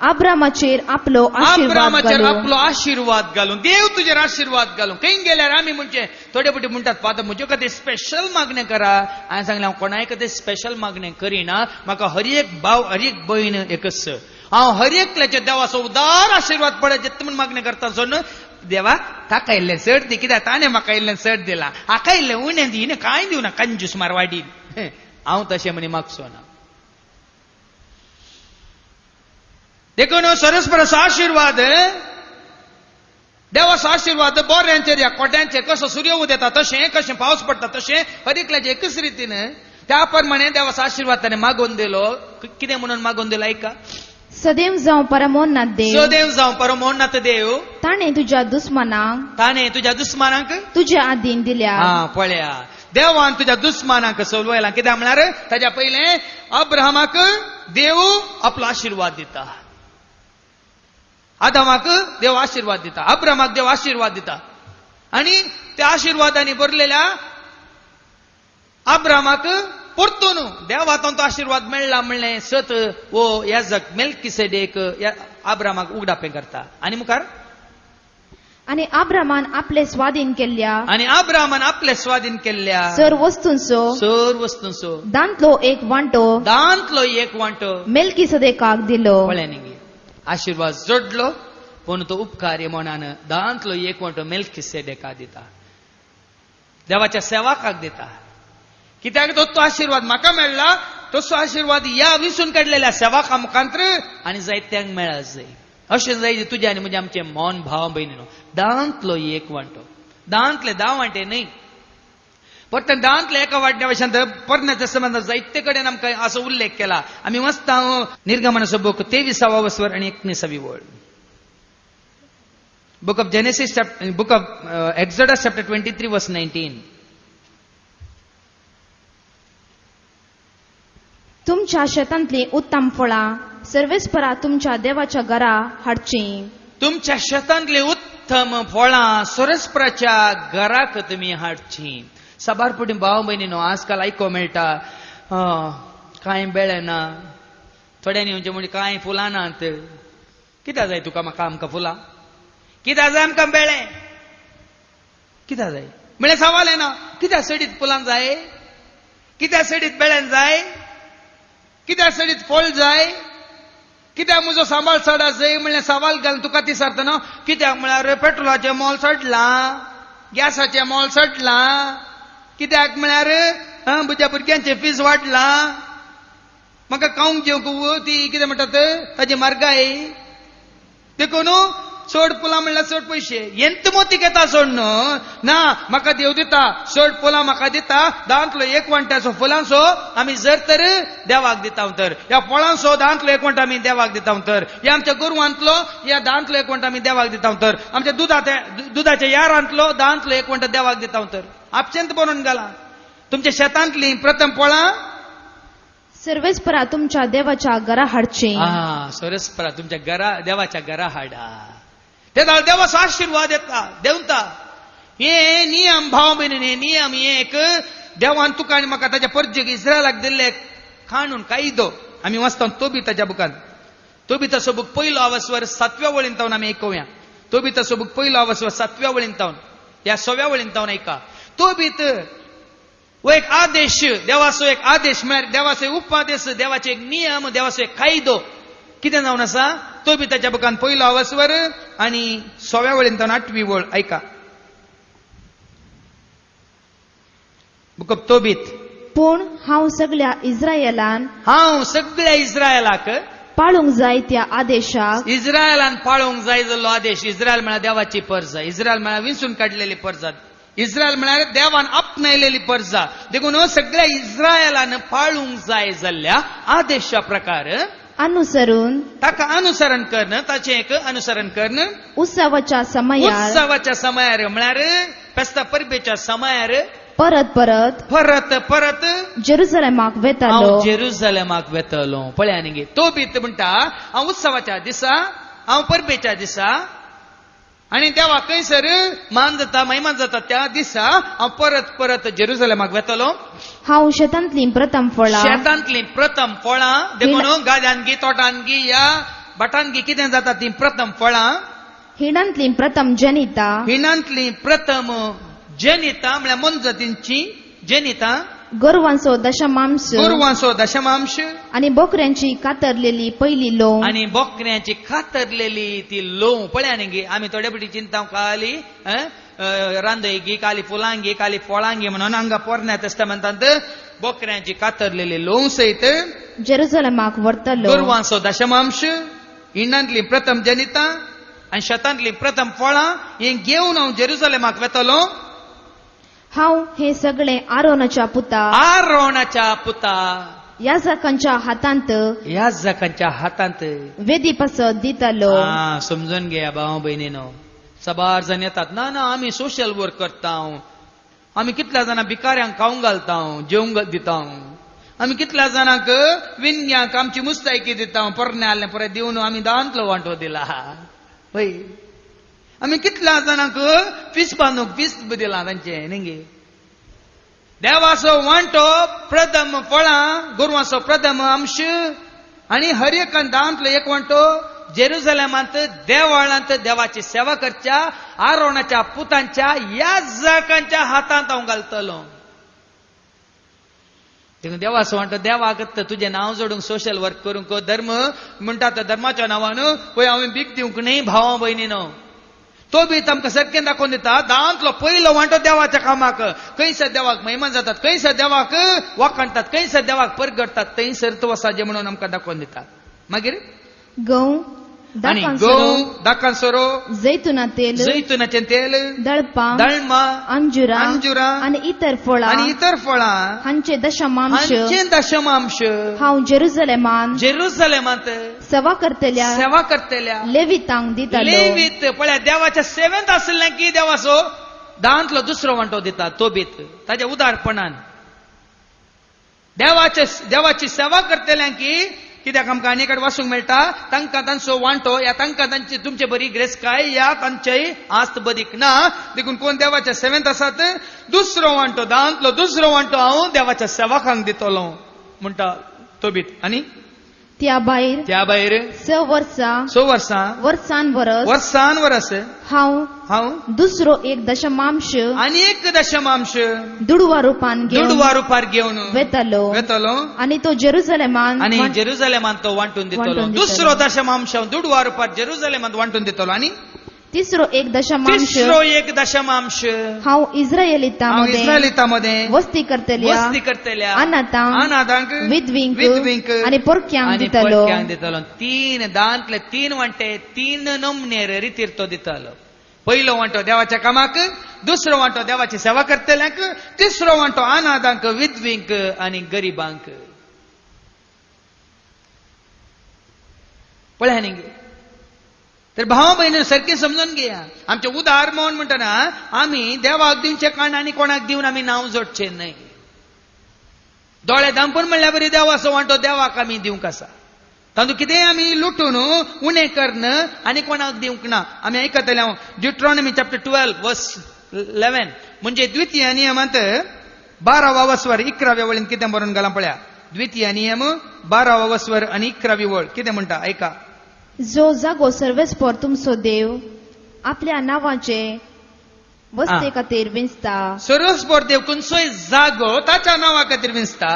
अब्रामाचेर आपलो आशिर्वाद अब्रामाचेर घालूं. आपलो आशिर्वाद घालूं. देव तुजेर आशिर्वाद घालूं. खंय गेल्यार आमी म्हणचे थोडे पटी म्हणटात फादर म्हजे खातीर स्पेशल मागणें करा. हांवें सांगलें हांव कोणाय खातीर स्पेशल मागणें करिना, म्हाका हर एक भाव हर एक भयण एकच, हांव हर एकल्याच्या देवाचो उदार आशिर्वाद पडत म्हूण मागणें करता. सोडून देवा ताका इल्लें चड दी, कित्याक ताणें म्हाका इल्लें चड दिलां, हाका इल्लें उणें दी, हिणें कांय दिवना कंजूस मारवाडी. हांव तशें म्हणी मागचो ना. देखून सरस्पराचो आशिर्वाद, देवाचो आशिर्वाद बोऱ्यांचेर ह्या कोट्यांचेर कसो सूर्य उदेता तशें, कशें पावस पडटा तशें हर एकल्याचें एकच रितीन त्या प्रमाणे देवाचो आशिर्वाद ताणें मागून दिलो. कितें म्हणून मागून दिलो आयका, सदैव जावं परमोन्नत देव, सदैव जावं परमोन्नत देव, ताणें तुज्या दुस्मानांक, ताणें तुज्या दुस्मानांक तुज्या आदीन दिल्या. हा पळया, देवान तुज्या दुस्मानांक सोलवयला. कित्याक म्हळ्यार ताज्या पयलें अब्राहमाक देव आपलो आशिर्वाद दिता, आदामाक देव आशिर्वाद दिता, अब्राहमाक देव आशिर्वाद दिता, आनी त्या आशिर्वादांनी भरलेल्या अब्राहमाक परतून देवातून तो आशिर्वाद मेळ्ळा म्हणलें सत वो याजक मेल्किसेदेक अब्राहमाक उगडापें करता. आनी मुखार आनी आब्रामान आपले स्वाधीन केल्ल्या आनी आब्रामान आपले स्वाधीन केल्ल्या सर वस्तूंचो सर वस्तूंचो दांतलो एक वांटो दांतलो एक वांटो मेल्की सदेकाक दिलो. पळय न्ही, आशिर्वाद जोडलो पूण तो उपकारी मनान दांतलो एक वांटो मेल्किसेदेका दिता, देवाच्या सेवाकाक दिता. कित्याक तो तो आशिर्वाद म्हाका मेळ्ळा तसो आशिर्वाद ह्या विसून काडलेल्या सेवाका मुखांत्र आनी जायत्यांक मेळत जाय. अशें जाय तुज्या आनी म्हजें आमचें मन भाव भयणीनो. दांतलो एक वांटो, दांतले धा वांटे न्हय, परत दांतले एका वांट्या वशांत परण्याच्या संबंदात जायते कडेन आमकां असो उल्लेख केला. आमी वाचता निर्गमनाचो बूक 23वा वस्वर आनी 19वी वळ. Book of Genesis, book of Exodus chapter 23 verse 19. तुमच्या शेतांतलीं उत्तम फळां सर्वेस्परा तुमच्या देवाच्या घरा हाडचीं. तुमच्या शेतांतली उत्तम फळां सरस्पराच्या घराक तुमी हाडची. साबार पुटी भाव भयणीनो आजकाल आयको मेळटा, कांय बेळे ना, थोड्यांनी म्हणजे म्हणजे कांय फुलां नात. कित्याक जाय तुका म्हाका आमकां फुलां? कित्याक जाय आमकां बेळे? कित्याक जाय म्हळ्यार सवाल येना. कित्याक सडीत फुलां जाय? कित्याक सडीत बेळ्यान जाय? कित्याक सडीत फळ जाय? कित्याक म्हजो सांबाळ चड जाय म्हणल्यार सवाल घालून तुका ती सारतना. कित्याक म्हळ्यार पेट्रोलाचें मोल चडलां, गॅसाचें मोल चडलां, कित्याक म्हळ्यार म्हज्या भुरग्यांचें फीज वाडलां, म्हाका खावंक जेवंक ती कितें म्हणटात ताजी म्हारगाय, देखून चड फुलां म्हणल्यार चड पयशे. येंत मोती घेता सोड न्हू ना, म्हाका देव दिता चड फुलां म्हाका दिता, दांतलो एक वांट्याचो फुलांचो आमी जर तर देवाक दिता तर, ह्या फळांचो दांतलो एक वांटो आमी देवाक दिता तर, ह्या आमच्या गोरवांतलो ह्या दांतलो एक वांटो आमी देवाक दिता तर, आमच्या दुधाच्या यारांतलो दांतलो एक वांटो देवाक दिता तर. आपशेंत बरोवन घाला तुमच्या शेतांतली प्रथम फळां सर्वेस्परा तुमच्या देवाच्या घरा हाडचीं. सोरेस्परा तुमच्या घरा देवाच्या घरा हाडा. ते देवाचो आशिर्वाद येता देवता. हे नियम भाव भयणीन, हे नियम एक देवान तुका आनी म्हाका ताच्या परजेक इस्रायलाक दिल्ले कानून कायदो. आमी वाचता तोबिताच्या बुकान, तोबिताचो बूक पयलो आवासवर 7व्या वळीन तावन आमी आयकुया. तोबिताचो बूक पयलो आवासवर 7व्या वळीन तावन ह्या 6व्या वळीन तावन आयका. तोबीत हो एक आदेश, देवाचो एक आदेश म्हळ्यार देवाचो एक उपादेश, देवाचो एक नियम, देवाचो एक कायदो कितें जावन आसा. तोबिताच्या बुकान पयलो आवासवर आनी 6व्या वळीन तावन 8वी वळ आयका. Book of तोबीत. पूण हांव सगळ्या इस्रायलान, हांव सगळ्या इस्रायलाक पाळूंक जाय त्या आदेशाक, इस्रायलान पाळूंक जाय जाल्लो आदेश. इस्रायल म्हळ्यार देवाची परजा, इस्रायल म्हळ्यार विंचून काडलेली परजा, इस्रायल म्हळ्यार देवान आपणायलेली परजा. देखून सगळ्या इस्रायलान पाळूंक जाय जाल्ल्या आदेशा प्रकार अनुसरून ताका अनुसरण करणं, ताचें एक अनुसरण करणं. उत्सवाच्या समयार, उत्सवाच्या समयार म्हळ्यार फेस्ता परबेच्या समयार परत परत परत परत जेरुसलेमाक वेतालो. हांव जेरुसलेमाक वेतलो. पळय न्ही, तोबीत म्हणटा हांव उत्सवाच्या दिसा, हांव परबेच्या दिसा आनी देवा खंयसर मान जाता महिमान जाता त्या दिसा हांव परत परत जेरुसलेमाक वेतलो. हांव शेतांतलीं प्रथम फळां, शेतांतलीं प्रथम फळां, देखून गाद्यान गी तोटान गी या भाटान गी कितें जाता ती प्रथम फळां, हिणांतलीं प्रथम जनिता, हिणांतलीं प्रथम जनिता म्हळ्यार मोनजातींची जनिता, गोरवांचो दशमांश, गोरवांचो दशमांश आनी बोकऱ्यांची कातरलेली पयली लोव, आनी बोकऱ्यांची कातरलेली ती लोव. पळया न्ही, आमी थोडे फावटी चिंता काली रांदय गी, काली फुलां गी, काली फळां गी म्हणून हांगा पोरण्या तेस्तामेंतांत बोकऱ्यांची कातरलेली लोव सयत जेरुसलेमाक व्हरतलो. गोरवांचो दशमांश, हिंडांतली प्रथम जनिता आनी शेतांतली प्रथम फळां हें घेवन हांव जेरुसलेमाक वेतलो. हांव हे सगळे आरोनाच्या पुता, आरोणाच्या पुता याजकांच्या हातांत, याजकांच्या हातांत वेदी पासत दितलो. समजून घेया भाव भयणीनो, साबार जाण येतात ना ना आमी सोशल वर्क करता, आमी कितल्या जाणां भिकाऱ्यांक खावंक घालता, जेवंक दिता, आमी कितल्या जाणांक विन्यांक आमची मुस्तायकी दिता, पोरणे आसलें परत दिवन आमी दांतलो वांटो दिला, हय आमी कितल्या जाणांक फीस बांदूंक फीस दिला तांचें न्ही. देवाचो वांटो प्रथम फळां, गोरवांचो प्रथम अंश आनी हर एकान दांतलो एक वांटो जेरुसलेमांत देवळांत देवाची सेवा करच्या आरोणाच्या पुतांच्या याजकांच्या हातांत हांव घालतलो. देखून देवाचो म्हणटा, देवाक तुजें नांव जोडूंक सोशल वर्क करूंक धर्म म्हणटा त्या धर्माच्या नांवान पळय हांवें भीक दिवंक न्ही भावा भयणीनो. तो बी आमकां सारकें दाखोवन दिता, दांतलो पयलो वांटो देवाच्या कामाक. खंयसर देवाक महिमा जातात, खंयसर देवाक वाखाणटात, खंयसर देवाक परगडटात, थंयसर तो वसाजे म्हणून आमकां दाखोवन दिता. मागीर गंव, आनी दाकांसरो, गंव, दाकांसरो, जैतुना तेल, जैतुनाचें तेल, दळपां, दळमा, अंजुरां अंजुरां आनी इतर फळां आनी इतर फळां हांचे दशमांश हांचें दशमांश हांव जेरुसलेमान जेरुसलेमांत सेवा करतल्या सेवा करतल्या लेवितांक दितालो. लेवीत पळया देवाच्या सेवेंत आसलें की देवाचो दांतलो दुसरो वांटो दिता. तो बीत ताच्या उदारपणान देवाचे देवाची सेवा करतल्यांक की कित्याक आमकां आनी कडेन वाचूंक मेळटा, तांकां तांचो वांटो या तांकां तांची तुमचे बरी ग्रेसकाय या तांचे आस्त बदीक ना. देखून कोण देवाच्या सेवेंत आसात, दुसरो वांटो, दांतलो दुसरो वांटो हांव देवाच्या सेवकांक दितलो म्हणटा तोबीत. आनी त्या भायर त्या भायर 6 वर्सां 6 वर्सां वर्सान वरस वर्सान वरस हांव हांव दुसरो एक दशमांश आनी एक दशमांश दुडवा रुपान घेवन दुडवा रुपार घेवन वेतालो वेतलो आनी तो जेरुसलेमान आनी जेरुसलेमांत तो वांटून दितलो. वांटून दितलो. दुसरो दशमांश हांव दुडवा रुपार जेरुसलेमांत वांटून दितलो. आनी तिसरो एक दशमांश तिसरो एक दशमांश हांव इस्रायलितां हांव मदें इस्रायलितां मदें वस्ती करतल्या वस्ती करतल्या अनाथांक, अनाथांक, विधवींक विधवींक आनी परक्यांक आनी दितलो. परक्यांक दितलो. 3 दांतले 3 वांटे 3 नमनेर रितीर तो दितलो. पयलो वांटो देवाच्या कामाक, दुसरो वांटो देवाची सेवा करतल्यांक, तिसरो वांटो अनाथांक, विधवींक आनी गरिबांक. पळया न्ही, तर भावा भयणी सारकें समजून घेया. आमचें उदार मन म्हणटना आमी देवाक दिवचें कारण आनी कोणाक दिवन आमी नांव जोडचें न्हय. दोळे धांपून म्हणल्यार बरी देवाचो वांटो देवाक आमी दिवंक आसा. तातूंत कितेंय आमी लुटून उणें करन आनी कोणाक दिवंक ना. आमी आयकतले हांव ड्युट्रॉनॉमी चॅप्टर 12 वर्स 11, म्हणजे द्वितीय नियमांत 12वा वस्वर 11व्या वळीन कितें बरोवन घालां पळया. द्वितीय नियम 12वा वस्वर आनी 11वी वळ कितें म्हणटा आयका. जो जागो सर्वेस्पर तुमचो देव आपल्या नांवाचे वस्ते खातीर विंचता, सर्वस्पर देव खंयचोय जागो ताच्या नांवा खातीर विंचता,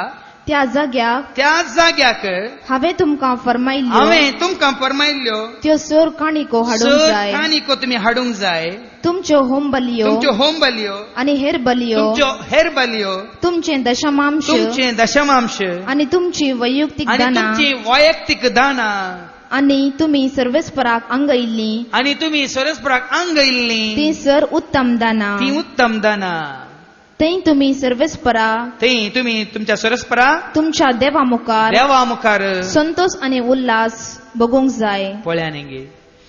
त्या जाग्याक त्या जाग्याक हांवें तुमकां फर्मायल्ल्यो हांवें तुमकां फर्मायल्ल्यो त्यो सर काणिको हाडूंक सर जाय. काणिको तुमी हाडूंक जाय. तुमच्यो होम बलयो तुमच्यो होम बलयो आनी हेर बलयो, तुमच्यो हेर बलयो, तुमचें दशमांश तुमचें दशमांश आनी तुमची वैयक्तीक आनी दानां तुमची वैयक्तीक दानां आनी तुमी सर्वेस्पराक आंगयल्लीं आनी तुमी सर्वेस्पराक आंगयल्लीं तीं सर उत्तम दानां, तीं उत्तम दानां, थंय तुमी सर्वेस्परा थंय तुमी तुमच्या सर्वेस्परा तुमच्या देवा मुखार देवा मुखार संतोष आनी उल्हास भोगूंक जाय. पळया न्ही,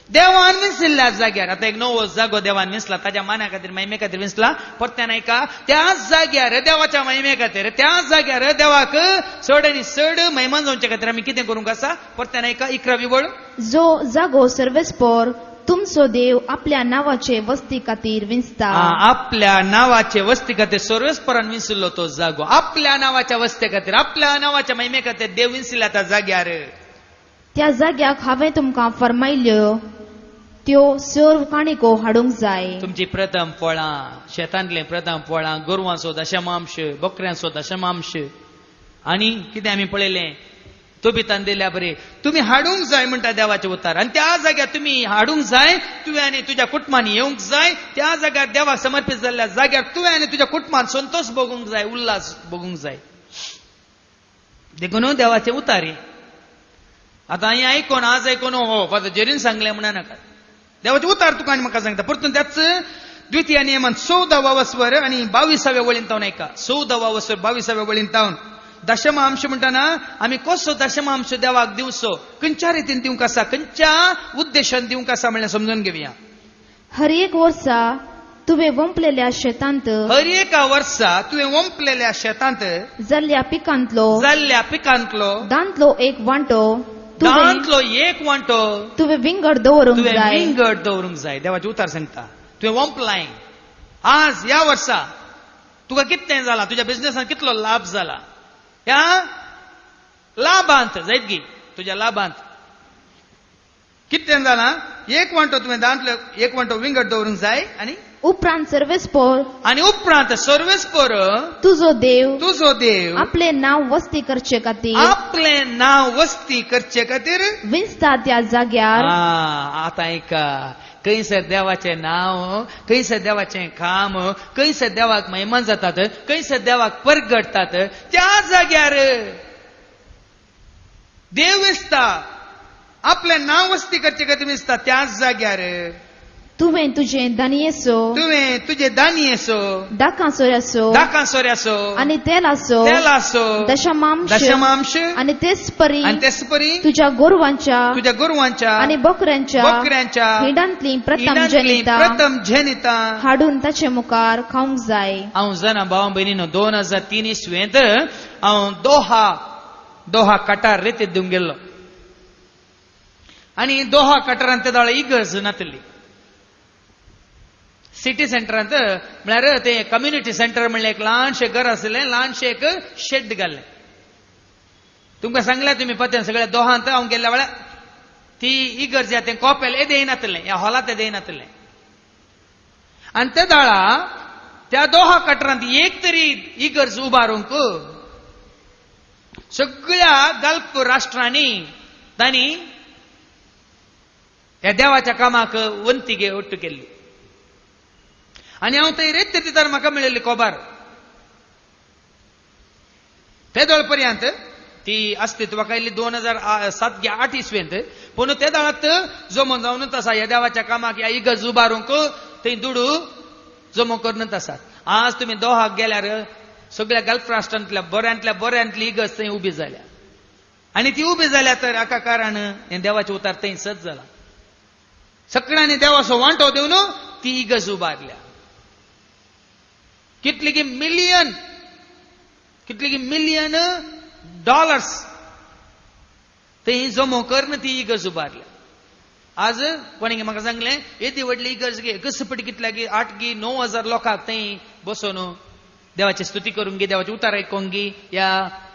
देवान विसरल्या जाग्यार आतां एक नवो जागो देवान विसला, ताच्या मान्या खातीर महिमे खातीर विसला. परत्यान आयका, त्याच जाग्यार देवाच्या महिमे खातीर, त्याच जाग्यार देवाक चड आनी चड महिमान जावचे खातीर आमी कितें करूंक आसा. परत्यान आयका 11वी वळ. जो जागो सर्वेस्पर तुमचो देव आपल्या नांवाचे वस्ती खातीर विंचता, आपल्या नांवाचे वस्ती खातीर सर्वेस्परान विसरलो तो जागो. आपल्या नांवाच्या वस्ते खातीर, आपल्या नांवाच्या महिमे खातीर देव विसरल्या त्या जाग्यार. त्या जाग्याक हांवें तुमकां फर्मायल्ल्यो त्यो सर्व काणिको हाडूंक जाय. तुमची प्रथम फळां, शेतांतले प्रथम फळां, गोरवांचो दशमांश, बकऱ्यांचो दशमांश आनी कितें आमी पळयलें तोबितान दिल्या बरे तुमी हाडूंक जाय म्हणटा देवाचे उतार. आनी त्या जाग्यार तुमी हाडूंक जाय, तुवें आनी तुज्या कुटुंबान येवंक जाय. त्या जाग्यार देवाक समर्पीत जाल्ल्या जाग्यार तुवें आनी तुज्या कुटुंबान संतोष भोगूंक जाय, उल्हास भोगूंक जाय. देखून देवाचे उतारे आतां हें आयकोन आज आयकोन हो फादर जेरीन सांगलें म्हणा नाका. देवाचे उतार तुका आनी म्हाका सांगता. परतून त्याच द्वितीय नियमान 14वा वस्वर आनी 22व्या वळीन तावन आयका. 14वा वस्वर 22व्या वळीन तावन दशमांश म्हणटाना आमी कसो दशमांश देवाक दिवचो, खंयच्या रितीन दिवंक आसा, खंयच्या उद्देशान दिवंक आसा म्हणल्यार समजून घेवया. हर एक वर्सा तुवें वंपलेल्या शेतांत, हर एका वर्सा तुवें वंपलेल्या शेतांत जाल्ल्या पिकांतलो, जाल्ल्या पिकांतलो दांतलो एक वांटो दांतलो एक वांटो तुवें विंगड दवरूंक तुवें जाय. विंगड दवरूंक जाय. देवाचे उतार सांगता तुवें वंपलाय आज ह्या वर्सा तुका कितलें जाला, तुज्या बिजनेसान कितलो लाभ जाला, ह्या लाभांत जायत गी तुज्या लाभांत कितें जालां, एक वांटो तुवें दांतलो, एक वांटो विंगड दवरूंक जाय. आनी उपरांत सर्वेस्पोर आनी उपरांत सर्वेस्पोर तुजो देव तुजो देव आपले नांव वस्ती करचे खातीर आपलें नांव वस्ती करचे खातीर विंचता त्या जाग्यार. आतां आयका, खंयसर देवाचें नांव, खंयसर देवाचें काम, खंयसर देवाक महिमा जातात, खंयसर देवाक परगटतात, त्या जाग्यार देव विसता, आपलें नांव वस्ती करचे खातीर विसता त्याच जाग्यार तुवें तुजें दानयेचो तुवें तुजे दानयेचो दाकां सोऱ्याचो दाकां सोऱ्याचो आनी तेलाचो तेलाचो दशमांश दशमांश आनी तेच परी आनी तेच परी तुज्या गोरवांच्या तुज्या गोरवांच्या आनी बकऱ्यांच्या बकऱ्यांच्या हिंडांतली प्रथम इनांतली जनिता प्रथम जनिता हाडून ताचे मुखार खावंक जाय. हांव जाणा भाव भयणीनो, 2003 इसवेंत हांव दोहा दोहा कटार रेतीत दिवंक गेल्लो आनी दोहा कटारांत ते दोळा इगर्ज नातली. सिटी सेंटरांत म्हळ्यार ते कम्युनिटी सेंटर म्हणलें एक ल्हानशें घर आशिल्लें, ल्हानशें एक शेड घाल्लें. तुमकां सांगलें तुमी पत्यान सगळ्या दोहांत हांव गेल्ल्या वेळार ती इगर्ज तें कॉपेल येदें नातलें, ह्या हॉलांत येदें नातलें. आनी ते दाळा त्या दोहा कटरांत एक तरी इगर्ज उबारूंक सगळ्या गल्फ राष्ट्रांनी तांणी ह्या देवाच्या कामाक वंती ஒट्टू केल्ली. आनी हांव थंय रेत्ते दितार म्हाका मेळिल्ली कोबार. तेदोळ पर्यंत ती अस्तित्वाक आयिल्ली 2007 गे 8 इसवेंत. पूण ते दाळात जमो जावन आसा ह्या देवाच्या कामाक ह्या इगर्ज उबारूंक थंय दुडू जमो करून आसात. आज तुमी दोहाक गेल्यार सगळ्या गल्फ राष्ट्रांतल्या बऱ्यांतल्या बऱ्यांतली इगर्ज थंय उबी जाल्या. आनी ती उबी जाल्या तर हाका कारण हें देवाचें उतार थंय सत जाला. सगळ्यांनी देवाचो वांटो दिवन ती इगर्ज उबारल्या. कितली की मिलियन, कितली की मिलियन डॉलर्स थंय जमो करून ती इगर्ज उबारल्या. आज कोणी म्हाका सांगलें, येदी व्हडली इगर्ज गे कसपटी कितल्या गी 8 गी 9 हजार लोकांक थंय बसोवन देवाची स्तुती करूंक गी, देवाचे उतार आयकोंक गी, ह्या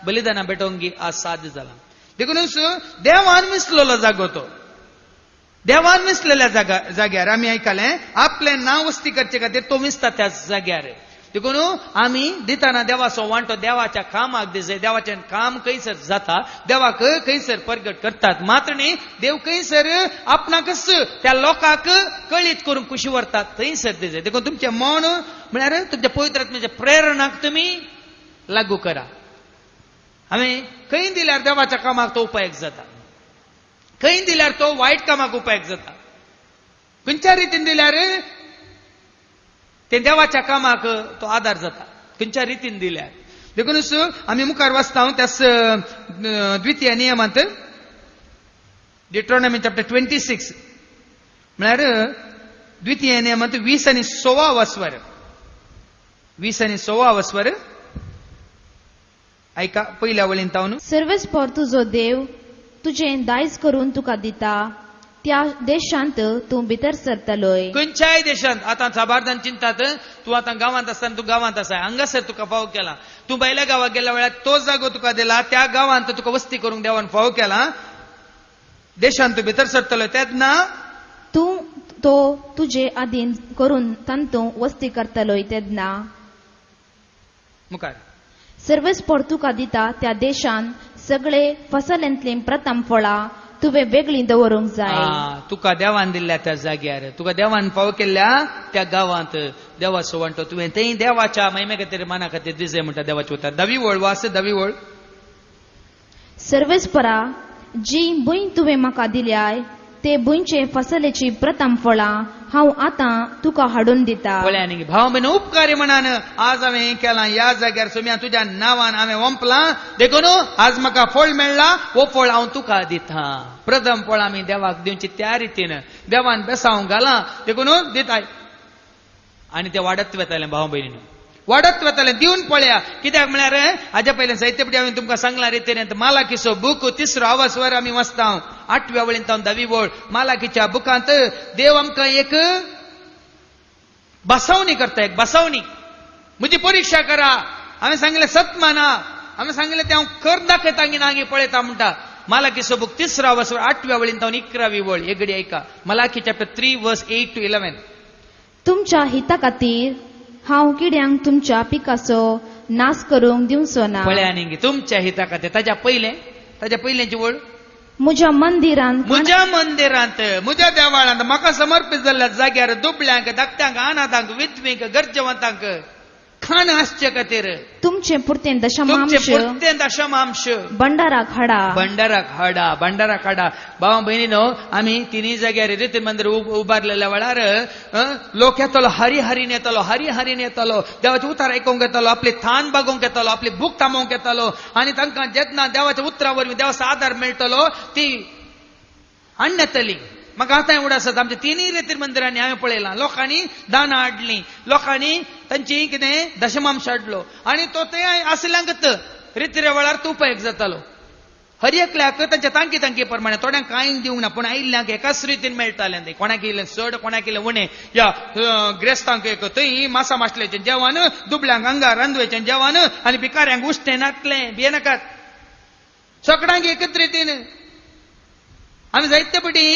बलिदानां भेटोवंक गी आज साध्य जाला. देखूनच देवान विसलेलो जागो तो. देवान विसलेल्या जाग्यार आमी आयकलें आपलें नांव वस्ती करचे खातीर तो विसता त्या जाग्यार. देखून आमी दिताना देवाचो वांटो देवाच्या कामाक दिसय. देवाचें काम खंयसर जाता, देवाक खंयसर परगट करतात, मात्र न्ही देव खंयसर आपणाकच त्या लोकांक कळीत करूंक खुशी व्हरतात थंयसर दिसय. देखून तुमचें मन म्हळ्यार तुमच्या पवित्र आत्म्याच्या प्रेरणाक तुमी लागू करा. आमी खंय दिल्यार देवाच्या कामाक तो उपयोग जाता, खंय दिल्यार तो वायट कामाक उपयोग जाता, खंयच्या रितीन दिल्यार ते देवाच्या कामाक तो आदार जाता, खंयच्या रितीन दिल्यार. देखूनच आमी मुखार वाचता त्यास द्वितीय नियमांत डिट्रोनॉमी चॅप्टर 26, म्हळ्यार द्वितीय नियमांत 20 आनी 16 वस्वर, 20 आनी 16 वस्वर आयका पयल्या वळीन तावन. सर्वेस्पोर तुजो देव तुजें दायज करून तुका दिता त्या देशांत तूं भितर सरतलोय. खंयच्याय देशांत आतां साबार जाण चिंतात, तूं आतां गांवांत आसतना तूं गांवांत आसा, हांगासर तुका फाव केला, तूं भायल्या गांवाक गेल्या वेळार तो जागो तुका दिला, त्या गांवांत तुका वस्ती करूंक देवान फाव केला, देशांत तूं भितर सरतलो तेन्ना तूं तो तुजे आदीन करून तांतू वस्ती करतलोय तेन्ना मुखार सर्वेस्पोर तुका दिता त्या देशान सगळे फसलेंतलीं प्रथम फळां तुवें वेगळीं दवरूंक जाय. तुका देवान दिल्ल्या त्या जाग्यार, तुका देवान फाव केल्ल्या त्या गांवांत देवाचो वांटो तुवें थंय देवाच्या महिमे खातीर माना खातीर दिसय म्हणटा देवाचे उतर. धवी वळ वास, धवी वळ. सर्वेस्परा जी भूंय तुवें म्हाका दिल्याय ते भूंयचे फसलेची प्रथम फळां हांव आतां तुका हाडून दिता. पळय आनी भाव भयण उपकारी म्हणान आज हांवें हें केलां, ह्या जाग्यार सोम्या तुज्या नांवान हांवें वंपलां, देखून आज म्हाका फळ मेळ्ळा, हो फळ हांव तुका दिता. प्रथम फळ आमी देवाक दिवची त्या रितीन देवान बेसांव घालां देखून दिताय. आनी तें वाडत वतालें भाव भयणीन, वाडत वतालें. दिवन पळया कित्याक म्हळ्यार हाज्या पयलें साहित्य हांवें तुमकां सांगलां रितीन मालाकीचो बूक तिसरो आवाज वर आमी वाचता 8व्या वळीन तावन 10वी वळ. मालाकीच्या बुकांत देव आमकां एक बसवणी करता, एक बसवणी. म्हजी परिक्षा करा, हांवें सांगलें सत माना, हांवें सांगलें तें हांव कर दाखयता गी ना गी पळयता म्हणटा. मालाकीचो बूक तिसरा वर्स आठव्या वळीन जावन 11वी वळ एक घडी आयका. Malachi chapter 3 verse 8 to 11. तुमच्या हिता खातीर हांव किड्यांक तुमच्या पिकाचो नाश करूंक दिवचो ना. पळय आनी तुमच्या हिता खातीर. ताज्या पयलें, ताज्या पयल्यांची वळ. म्हज्या मंदिरांत, म्हज्या मंदिरांत, म्हज्या देवाळांत, म्हाका समर्पित जाल्ल्या जाग्यार दुबळ्यांक, धाकट्यांक, अनाथांक, विधवींक, गरजेवंतांक खाण आसचे खातीर तुमचे पुरतें तुमचे दशमांश पुरतें दशमांश भंडाराक हाडा. भंडाराक हाडा, भंडाराक हाडा. भावा भयणीनो, आमी तिनूय जाग्यार रिती मंदिर उबारलेल्या वेळार लोक येतलो, हरी हरीन येतलो, हरी हरीन येतलो, देवाचें उतर आयकूंक येतलो, आपली थान बागोवंक येतलो, आपली भूक थांबोवंक येतलो. आनी तांकां जेन्ना देवाच्या उतरा वरवीं देवाचो आदार मेळटलो ती हाडून येतली. म्हाका आतां एवढं आसात, आमच्या तिनूय रेतीर मंदिरांनी हांवें पळयलां, लोकांनी दानां हाडलीं, लोकांनी तांची कितें दशमांश हाडलो आनी तो ते आसल्यांकच रितीरे वेळार तो उपयोग जातालो. हर एकल्याक तांच्या तांकी तांकी प्रमाणे, थोड्यांक कांय दिवंक ना, पूण आयिल्ल्यांक एकाच रितीन मेळटालें तें. कोणाक इल्लें चड, कोणाक इल्लें उणें. या ग्रेस्तांक एक थंय मासा मासल्याचें जेवण, दुबळ्यांक हांगा रांदवेचें जेवण आनी भिकाऱ्यांक उश्टें नातलें. भियेनाकात, सगळ्यांक एकच रितीन. आमी जायते पटी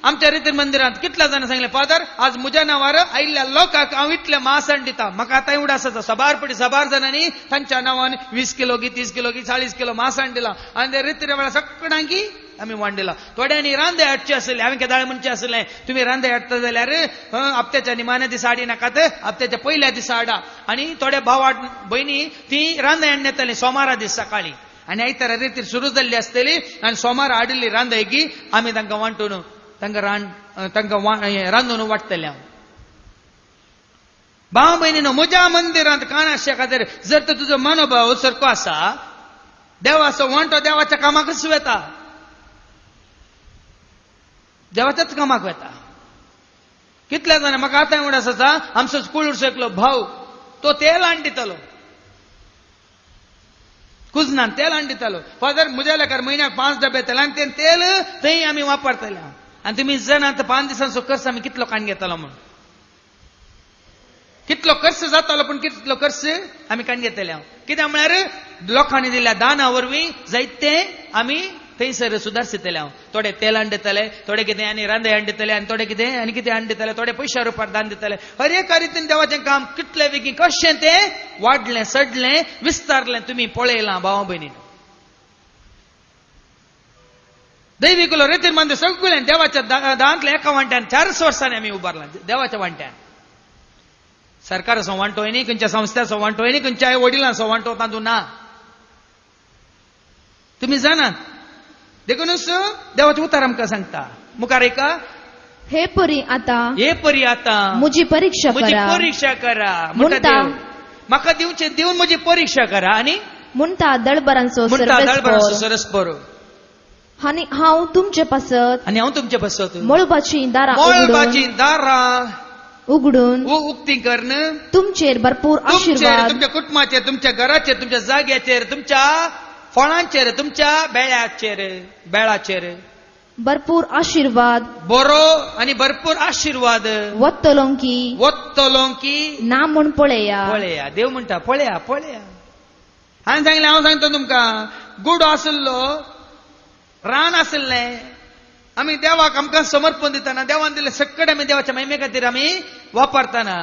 आमच्या रितीर मंदिरांत कितल्या जाणां सांगलें, फादर, आज म्हज्या नांवार आयिल्ल्या लोकांक हांव इतलें मासन दिता. म्हाका आतां एवढं आसा, सबार पटी सबार जाणांनी तांच्या नांवान 20 किलो की 30 किलो की 40 किलो मासाण दिला आनी ते रितीर वेळार सगळ्यांकी आमी वांडिला. थोड्यांनी रांदे हाडचे आसले. हांवें केदाळ म्हणचें आसलें, तुमी रांदे हाडटा जाल्यार हप्त्याच्या निमाण्या दिसा हाडी नाकात, हप्त्याच्या पयल्या दिसा हाडा. आनी थोडे भाव भयणी ती रांदे हाडून येताली सोमारा दीस सकाळी आनी आयतारा रितीर सुरू जाल्ली आसतली आनी सोमारा हाडिल्ली रांदयकी आमी तांकां वांटून तांकां रान तांकां रांदून वाडटले. हांव भाव भयणीनो, म्हज्या मंदिरांत काण आसच्या खातीर जर तर तुजो मनोभाव सारको आसा, देवाचो वांटो देवाच्या कामाकच वेता, देवाच्याच कामाक वेता. कितल्या जाणां म्हाका आतां एवढं आसा, आमचो कुळूरचो एकलो भाव तो तेल हाडून दितालो, कुजनान तेल हाडून दितालो. फादर, म्हज्या लेखार म्हयन्याक 5 डबे तेल आनी ते तेल थंय आमी वापरतले. आनी तुमी जाणात 5 दिसांचो खर्च आमी कितलो काडून घेतालो म्हूण, कितलो खर्च जातालो, पूण कितलो खर्च आमी काडून घेतले. हांव कित्याक म्हळ्यार लोकांनी दिल्ल्या दाना वरवीं जायते आमी थंयसर सुदारशितले. हांव थोडे तेल हाडून दितले, थोडे कितें आनी रांदे हाडून दितले आनी थोडे कितें आनी कितें हाडून दितले, थोडे पयशा रुपार दान दितले. हर एका रितीन देवाचें काम कितले बेगीन कशें तें वाडलें, सडलें, विस्तारलें, तुमी पळयलां भावा भयणीन. दैविकुलो रेतीर मंदिर सगळें देवाच्या दांतल्या एका वांट्यान 400 वर्सांनी आमी उबारलां. देवाच्या वांट्यान, सरकाराचो वांटो न्ही, खंयच्या संस्थ्याचो वांटो न्ही, खंयच्या वडिलांचो वांटो तातूंत ना. तुमी जाणात. देखूनच देवाचें उतर आमकां सांगता, मुखार एका. हे परी आतां, हे परी आतां म्हजी परीक्षा म्हजी करा. परीक्षा करा म्हणटा म्हणटा. देव. म्हाका दिवचें दिवन म्हजी परीक्षा करा आनी म्हणटा दळबरांचो म्हणटा दळबरांचो सर्वेस्पोर. सरस्पर. आनी हांव तुमचे पासत आनी हांव तुमचे पासत मळबाचीं दारां मळबाचीं दारां उगडून उक्ती करून तुमचेर भरपूर तुमचेर, आशिर्वाद तुमच्या कुटुंबाचेर, तुमच्या घराचेर, तुमच्या जाग्याचेर, तुमच्या फळांचेर, तुमच्या बेळाचेर बेळाचेर भरपूर आशिर्वाद बरो आनी भरपूर आशिर्वाद वतलो की वतलो की ना म्हूण पळया. पळया. देव म्हणटा, पळया, पळया. हांवें सांगलें, हांव सांगता तुमकां, गुडो आशिल्लो, रान आशिल्लें. आमी देवाक आमकां समर्पण दितना, देवान दिल्लें सगळें आमी देवाच्या महिमे खातीर आमी वापरतना.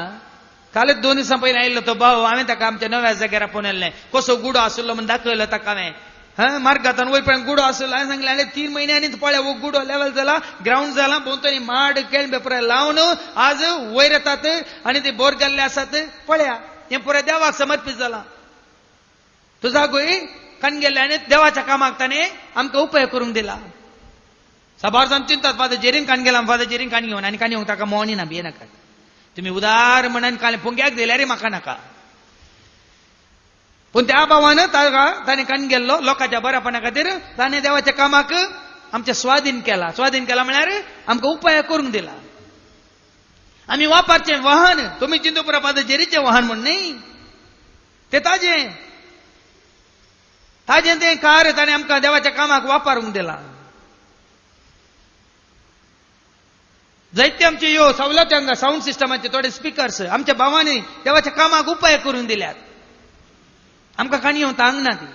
कालच 2 दिसां पयलीं आयिल्लो तो भाव, हांवें ताका आमच्या नव्या जाग्यार आपोवन येल्लें. कसो गुडो आशिल्लो म्हूण दाखयलो ताका हांवें. हा मार्गांत वयपर्यंत गुडो आशिल्लो. हांवें सांगलें, आनी 3 म्हयन्यांनी पळय, हो गुडो लेवल जाला, ग्रावंड जाला, भोंवतणी माड केळंबे पुराय लावन आज वयर येतात आनी ते बोर गेल्ले आसात. पळया, हें पुराय देवाक समर्पीत जाला. तो जागोय कण गेल्ले आनी देवाच्या कामाक ताणें आमकां उपाय करूंक दिला. साबार जाण चिंतात, फादर जेरीन काण गेला, फादर जेरीन काण घेवन आनी काण येवंक ताका मोनी ना. भिये नाकात तुमी, उदार म्हणान काल पोंग्याक दिल्यार म्हाका नाका. पूण त्या भावान ताका ताणें काण गेल्लो लोकांच्या बऱ्यापणा खातीर. ताणें देवाच्या कामाक आमच्या स्वाधीन केला. स्वाधीन केला म्हळ्यार आमकां उपाय करूंक दिला. आमी वापरचें वाहन, तुमी चिंतुपुरा फादर जेरीचें वाहन म्हूण न्ही, ते ताजें ताजें तें कार ताणें आमकां देवाच्या कामाक वापरूंक दिलां. जायते आमचे ह्यो सवलती हांगा सावंड सिस्टमाचे थोडे स्पिकर्स आमच्या भावांनी देवाच्या कामाक उपाय करून दिल्यात. आमकां काणी येवंक तांग ना ती.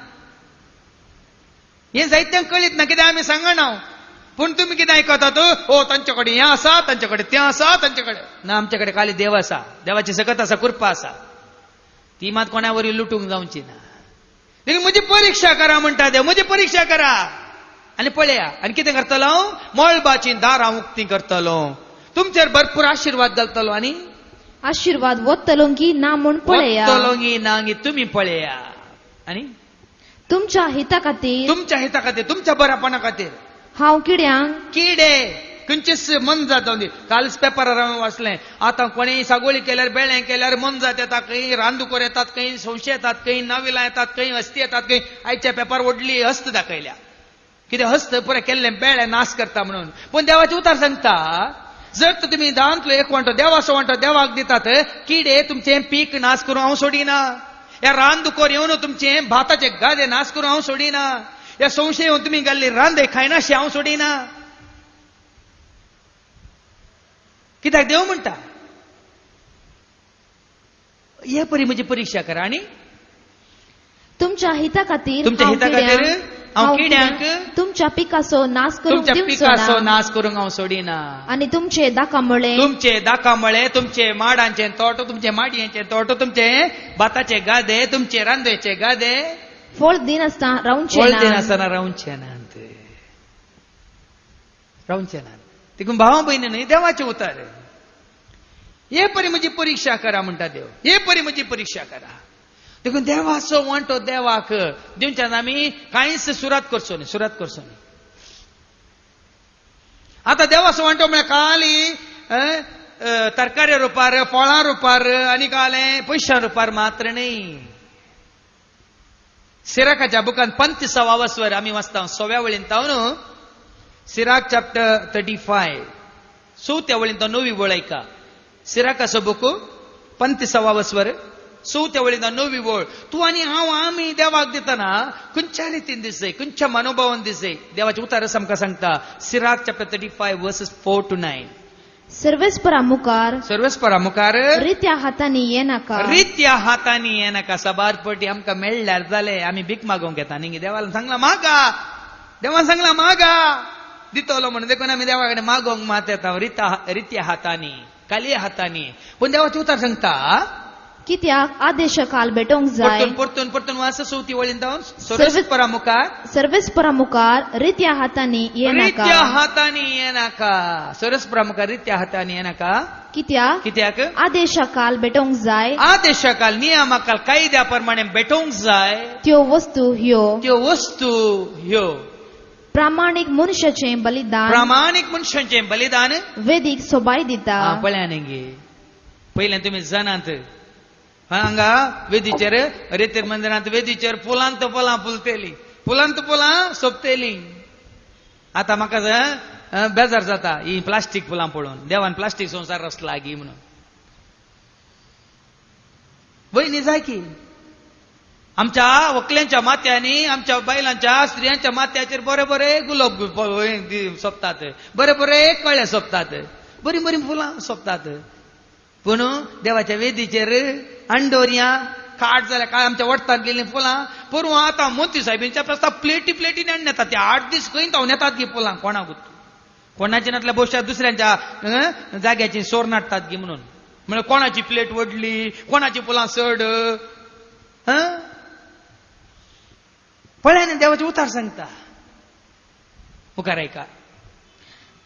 हें जायत्यांक कळीत ना, कित्याक आमी सांगना. पूण तुमी कितें आयकतात? ओ तांचे कडेन हें आसा, तांचे कडेन तें आसा, तांचे कडेन ना. आमचे कडेन खाली देव आसा, देवाची सकत आसा, कृपा आसा. ती मात कोणा वरी लुटूंक जावची ना. देखून म्हजी परिक्षा करा म्हणटा देव. म्हजी परिक्षा करा आनी पळया. आनी कितें करतलो हांव? मळबाची दारां उक्ती करतलो, तुमचेर भरपूर आशिर्वाद घालतलो आनी आशिर्वाद वतलो की ना म्हूण पळया. वतलो गी ना गी तुमी पळया. आनी तुमच्या हिता खातीर, तुमच्या हिता खातीर, तुमच्या बऱ्यापणा खातीर हांव किड्यांक, किडे खंयचीच मनजात जावन दी. कालच पेपरार हांवें वाचलें, आतां कोणेय सागोळी केल्यार, बेळें केल्यार मनजात येता, खंय रानदुकर येतात, खंय संशे येतात, खंय नाविलां येतात, खंय हस्ती येतात. खंय आयच्या पेपर व्हडली हस्त दाखयल्या. कितें हस्त पुरें केल्लें बेळे नाश करता म्हणून. पूण देवाचें उतार सांगता, जर तर तुमी दांतलो एक वांटो, देवाचो वांटो देवाक दितात, किडे तुमचें पीक नाश करूं हांव सोडिना. ह्या रानदुकर येवन तुमचें भाताचे गादे नाश करूं हांव सोडिना. ह्या संशय येवन तुमी घाल्ली रांदे खायनाशे हांव सोडिना. कित्याक देव म्हणटा, हे परी म्हजी परिक्षा करा आनी तुमच्या हिता खातीर, तुमच्या हांव हिता खातीर किड्यांक, हांव किड्यांक तुमच्या पिकाचो नाश करूंक तुमच्या दिवचो पिकाचो ना नाश करूंक हांव सोडिना. आनी तुमचे दाकामुळे, तुमचे दाकामळे, तुमचे माडांचे तोट, तुमचे माडयेचे तोट, तुमचे भाताचे गादे, तुमचे रांदेचे गादे फळ दिनासतना रावचे फळ ना. दिनासतना रावचे नात, रावचे नात. देखून भावा भयणी न्हय, देवाचे उतार, हे परी म्हजी परिक्षा करा म्हणटा देव. हे परी म्हजी परीक्षा करा. देखून देवाचो वांटो देवाक दिवच्यान आमी कांयच सुरात करचो न्ही, सुरात करचो न्ही. आतां देवाचो वांटो म्हळ्यार खाली तरकारी रुपार, फळां रुपार आनी कालें पयशां रुपार मात्र न्ही. सिराकाच्या बुकान 35वा वस्वर आमी वाचता, सव्या वळीन तावन. सिराक चॅप्टर 35, चवथ्या वळीन तो नवी वळ ऐका. सिराकाचो बुक 35वा वस्वर, चवथ्या वळीन नवी वळ. तूं आनी हांव आमी देवाक दितना खंयच्या रितीन दिसय, खंयच्या मनोभावान दिसय, देवाचे उतारस आमकां सांगता. Sirach chapter 35 verses 4 to 9. सर्वेस्परा मुखार सर्वेस्परा मुखार रित्या हातांनी येनाका. रित्या हातांनी येनाका. साबार पटी आमकां मेळ्ळ्यार जाले, आमी भीक मागोवंक येता न्ही. देवान सांगला मागा, देवान सांगला मागा, दितलो म्हणून. देखून आमी देवा कडेन मागोवंक मात येता रित्या हातांनी, खाली हातांनी. पूण देवाचें उतर सांगता, कित्याक आदेश काल भेटोवंक जाय. परतून परतून परतून वाच, चवथी वळीन जावन. सर्वेस्परा मुखार सर्वेस्परा मुखार रित्या हातांनी येनाका. रित्या हातांनी येनाका. सर्वेस्परा मुखार रित्या हातांनी येनाका. कित्याक कित्याक आदेशा काल भेटोवंक जाय, आदेशाकाल, नियमाकाल, कायद्या प्रमाणे भेटोवंक जाय त्यो वस्तू ह्यो, त्यो वस्तू ह्यो, प्रामाणीक मनशाचें बलिदान प्रामाणीक मनशांचें बलिदान वेदीक सोबाय दिता. पळया न्ही, पयलें तुमी जाणात, हांगा वेदीचेर, रेतीर मंदिरांत वेदीचेर फुलांत फुलां फुलतेली, फुलांत फुलां सोंपतेली. आतां म्हाका बेजार जाता ही प्लास्टीक फुलां पळोवन. देवान प्लास्टीक संवसार रचला गी म्हणून. वयनी जाय की आमच्या व्हंकल्यांच्या माथ्यांनी, आमच्या बायलांच्या, स्त्रियांच्या माथ्याचेर बरे बरे गुलाब सोंपतात, बरे बरे कळे सोंपतात, बरीं बरीं फुलां सोंपतात. पूण देवाच्या वेदीचेर अंडोरयां काट जाल्यार काय आमच्या वडटात गेलीं फुलां. पोरूं आतां मोती साहेबींच्या प्रस्ताव प्लेटी प्लेटीन हाडून येतात. ते 8 दीस खंय धांवन येतात गी फुलां कोणाक, कोणाची नातल्या भोवशा दुसऱ्यांच्या जाग्याची सोर नाडटात गी म्हणून. म्हळ्यार कोणाची प्लेट व्हडली, कोणाची फुलां चड. हं पळय न्ही, देवाचें उतार सांगता. मुखार आयका.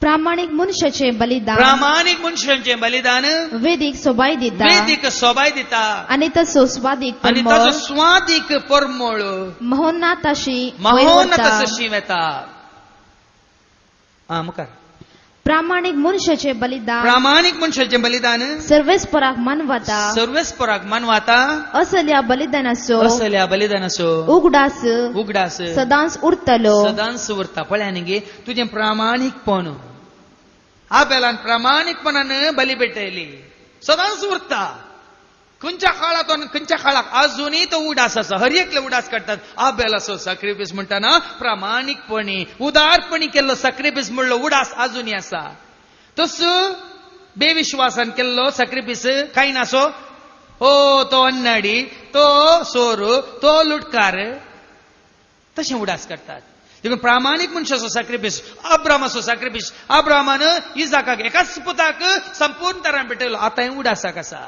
प्रामाणीक मनशाचें बलिदान प्रामाणीक मनशांचें बलिदान वेदीक सोबाय दिता वेदीक सोबाय दिता आनी तसो स्वादीक आनी परमळ ताचो स्वादीक परमळ महोन्नाताशी वयर वता. महोन्नत वेता. हा, मुखार. प्रामाणीक मनशाचें बलिदान प्रामाणीक मनशाचें बलिदान सर्वेस्पराक मानवता सर्वेस्पराक मानवाता असल्या बलिदानाचो असल्या बलिदानाचो उगडास उगडास सदांच उरतलो. सदांच उरता. पळया न्ही, तुजें प्रामाणीकपण, आबेलान प्रामाणीकपणान बली पेटयली, सदांच उरता. खंयच्या काळात आनी खंयच्या काळाक अजुनूय तो उडास आसा. हर एकले उडास काडटात आबेलाचो साक्रिफीस म्हणटाना. प्रामाणीकपणी, उदारपणी केल्लो साक्रिफीस म्हणलो उडास अजुनूय आसा. तस बेविश्वासान केल्लो साक्रिफीस कांय नासो हो, तो अन्नाडी, तो सोर, तो लुटकार, तशें उडास काडटात. देखून प्रामाणीक मनशाचो सॅक्रिफीस, अब्रामाचो सॅक्रिफीस. अब्रामान इजाकाक एकाच पुताक संपूर्ण तरान भेटयलो. आतांय उडासाक आसा.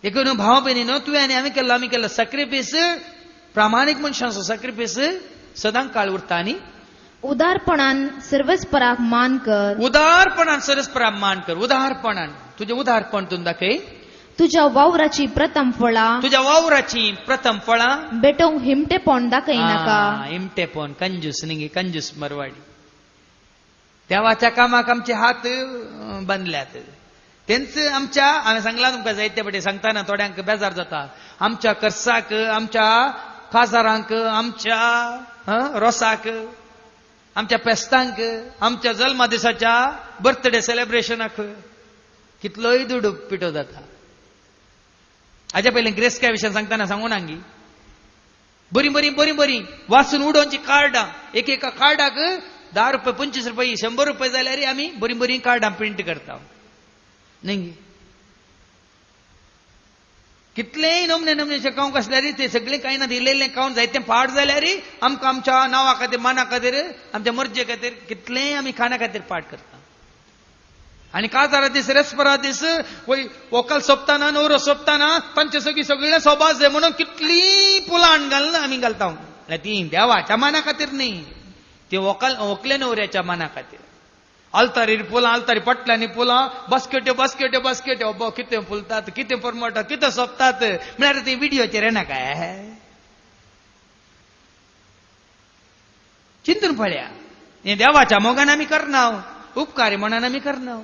देखून भाव भयणीनो, तुवें आनी हांवें केल्लो, आमी केल्लो सॅक्रिफीस, प्रामाणीक मनशाचो सॅक्रिफीस सदां काळ उरता. आनी उदारपणान सर्वस्पराक मान कर. उदारपणान सरस्पराक मान कर. उदारपणान तुजें उदारपण तूं दाखय. तुज्या वावराची प्रथम फळां तुज्या वावराची प्रथम फळां भेटोवंक हिमटेपण दाखयनाका. इमटेपण, कंजूस न्ही, कंजूस मरवाडी. देवाच्या कामाक आमचे हात बांदल्यात. तेंच आमच्या, हांवें सांगलां तुमकां जायते फावटी, सांगतना थोड्यांक बेजार जाता. आमच्या कर्साक, आमच्या काजारांक, आमच्या रोसाक, आमच्या पेस्तांक, आमच्या जल्मा दिसाच्या बर्थडे सेलेब्रेशनाक कितलोय दुडू पिठो जाता. हाज्या पयलीं ग्रेस काय विशय सांगतना सांगू नांगी, बरी बरी बरी बरी वाचून उडोवची कार्डां, एक एका कार्डाक 10 रुपये, 25 रुपये, 100 रुपये जाल्यार आमी बरीं बरीं कार्डां प्रिंट करता न्ही. कितलेय नमने नमने कावंक आसल्यार ते सगळें कांय ना, इल्लें कावंक जायतें पाड जाल्यार आमकां आमच्या नांवा खातीर, माना खातीर, आमच्या मर्जे खातीर कितलेंय आमी खाणा खातीर पाड करता. आनी काजारा दीस, रेस्परा दीस, वय व्हंकल सोंपतना, न्हवरो सोंपतना तांचे सगळीं सगळें सोबा जाय म्हणून कितलीं पुलां घालून आमी घालता. ती देवाच्या माना खातीर न्ही, ती व्हंकल व्हंकले न्हवऱ्याच्या माना खातीर. आल्तारीर फुलां, आल्तारी पटल्यांनी फुलां, बास्केट्यो बास्केट्यो बास्केट्यो, अब्बो कितें फुलतात, कितें परमळटात, कितें सोंपतात. म्हळ्यार ती विडियोचेर येना काय? चिंतून पळया. हें देवाच्या मोगान आमी करना, उपकारी मनान आमी करना.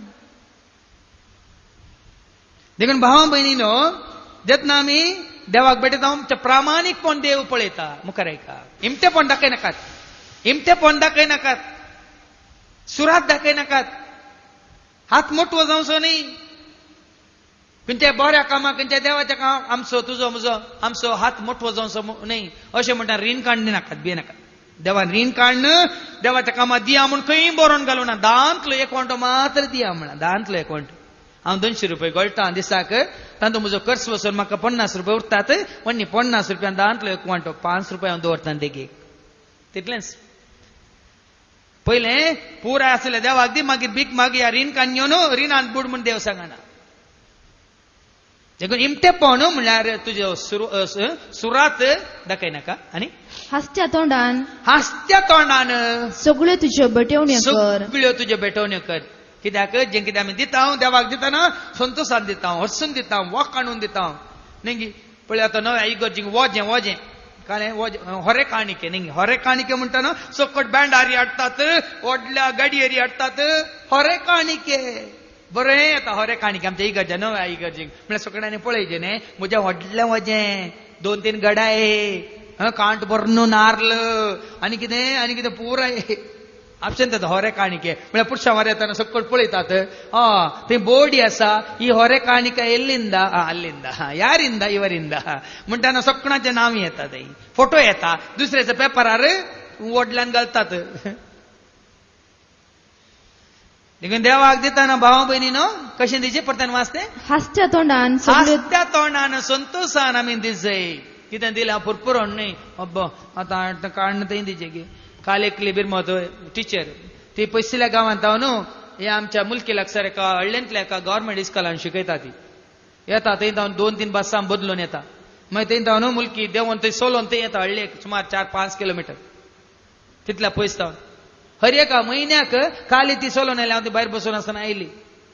देखून भावा भयणीनो, जेन्ना आमी देवाक भेटयता आमचें प्रामाणीकपण देव पळयता. मुखार आयका, इमतेपण दाखयनाकात, इमतेपण दाखयनाकात, सुरात दाखयनाकात, हात मोटवो जावचो न्ही. खंयच्या बऱ्या कामाक, खंयच्या देवाच्या कामाक आमचो, तुजो, म्हजो, आमचो हात मोटवो जावचो न्ही. अशें म्हणटा, रीण काडणी नाकात, भिये नाकात. देवान रीण काडण देवाच्या कामाक दिया म्हूण खंय बरोवन घालूं ना. दांतलो एक वांटो मात्र दिया म्हणा, दांतलो एक वांटो. हांव 200 रुपये गळटा दिसाक, तातूंत म्हजो खर्च वचून म्हाका 50 रुपये उरतात. वन्नी 50 रुपया दांतलो एक वांटो, 5 रुपये हांव दवरता देगेक, तितलेंच. पयलें पुराय आसलें देवाक दी, मागीर भीक मागया, रीण काडून न्हू, रिणान बुड म्हूण देव सांगना. देखून इमटेपण म्हणल्यार तुज्यो सुरात दाखयनाका. आनी हासत्या तोंडान, हासत्या तोंडान सगळ्यो तुज्यो भेटवण्यो कर. सगळ्यो तुज्यो भेटवण्यो कर. कित्याक जें कितें आमी दिता, देवाक दितना संतोशान दिता, हरसून दिता, वक आणून दिता न्ही. पळय आतां नव्या इगर्जीक वजें वजें कालें वजें होरे काणिके न्ही. होरे काणिके म्हणटा सकट बँडारी हाडटात, व्हडल्या गाडयेरी हाडटात होरे काणिके. बरें येता होरे काणिके आमच्या इगर्जा, नव्या इगर्जीक. म्हळ्यार सगळ्यांनी पळयचें न्ही, म्हजें व्हडलें वजें, 2-3 गडाये, कांट भरून नार्ल आनी कितें आनी कितें पुराय आपशेन जाता होरे काणिके. म्हळ्यार पुरशां वार येतना सकट पळयतात, थंय बोर्डी आसा, ही होरे काणिका एल्लिंदा, अल्लिंदा, यारिंदा, इवरिंदा म्हणटाना सगळ्यांचें नांव येता, थंय फोटो येता, दुसऱ्याच्या पेपरार व्हडल्यान घालतात. देखून देवाक दितना भावा भयणीनो कशें दिचें? परत्यान वाचतें, हासत्या तोंडान, हासत्या तोंडान संतोशान आमी दिजय. कितें दिलें पुरपुरोन न्ही, अब्बो आतां काडून थंय दिचें की. काल एकली बिरमत टिचर ती पयसुल्ल्या गांवांत हांव न्हू, हे आमच्या मुलकी लागसार एका हळ्ळेंतल्या एका गव्हर्मेंट इस्कॉलान शिकयता. ती येता थंय जावन 2-3 बसां बदलून येता. मागीर थंय जावन मुलकी देंवन थंय सोलोन थंय येता हळ्ळेक, सुमार 4-5 किलोमिटर तितल्या पयस जावन. हर एका म्हयन्याक काली ती सोलोन आयली, हांव ती भायर बसून आसतना आयली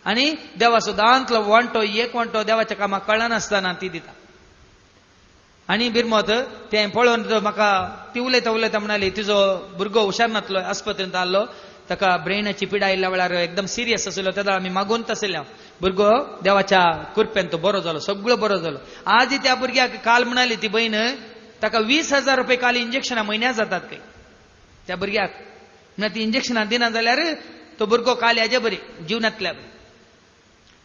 आनी देवाचो दांतलो वांटो एक वांटो देवाच्या कामाक कळनासतना ती दिता. आनी बिरमत तें पळोवन म्हाका ती उलयता उलयता म्हणाली, तिजो भुरगो हुशार नातलो, आस्पत्रेंत आहलो, ताका ब्रेनाची पिडा आयिल्ल्या वेळार एकदम सिरियस आशिल्लो. तेन्ना आमी मागून आशिल्ले, भुरगो देवाच्या कृपेन तो बरो जालो, सगळो बरो जालो. आज त्या भुरग्याक काल म्हणाली ती बयन, ताका 20,000 रुपये काल इंजेक्शनां म्हयन्याक जातात खंय त्या भुरग्याक. म्हळ्यार ती इंजेक्शनां दिना जाल्यार तो भुरगो काल हाजे बरी जिवनांतल्या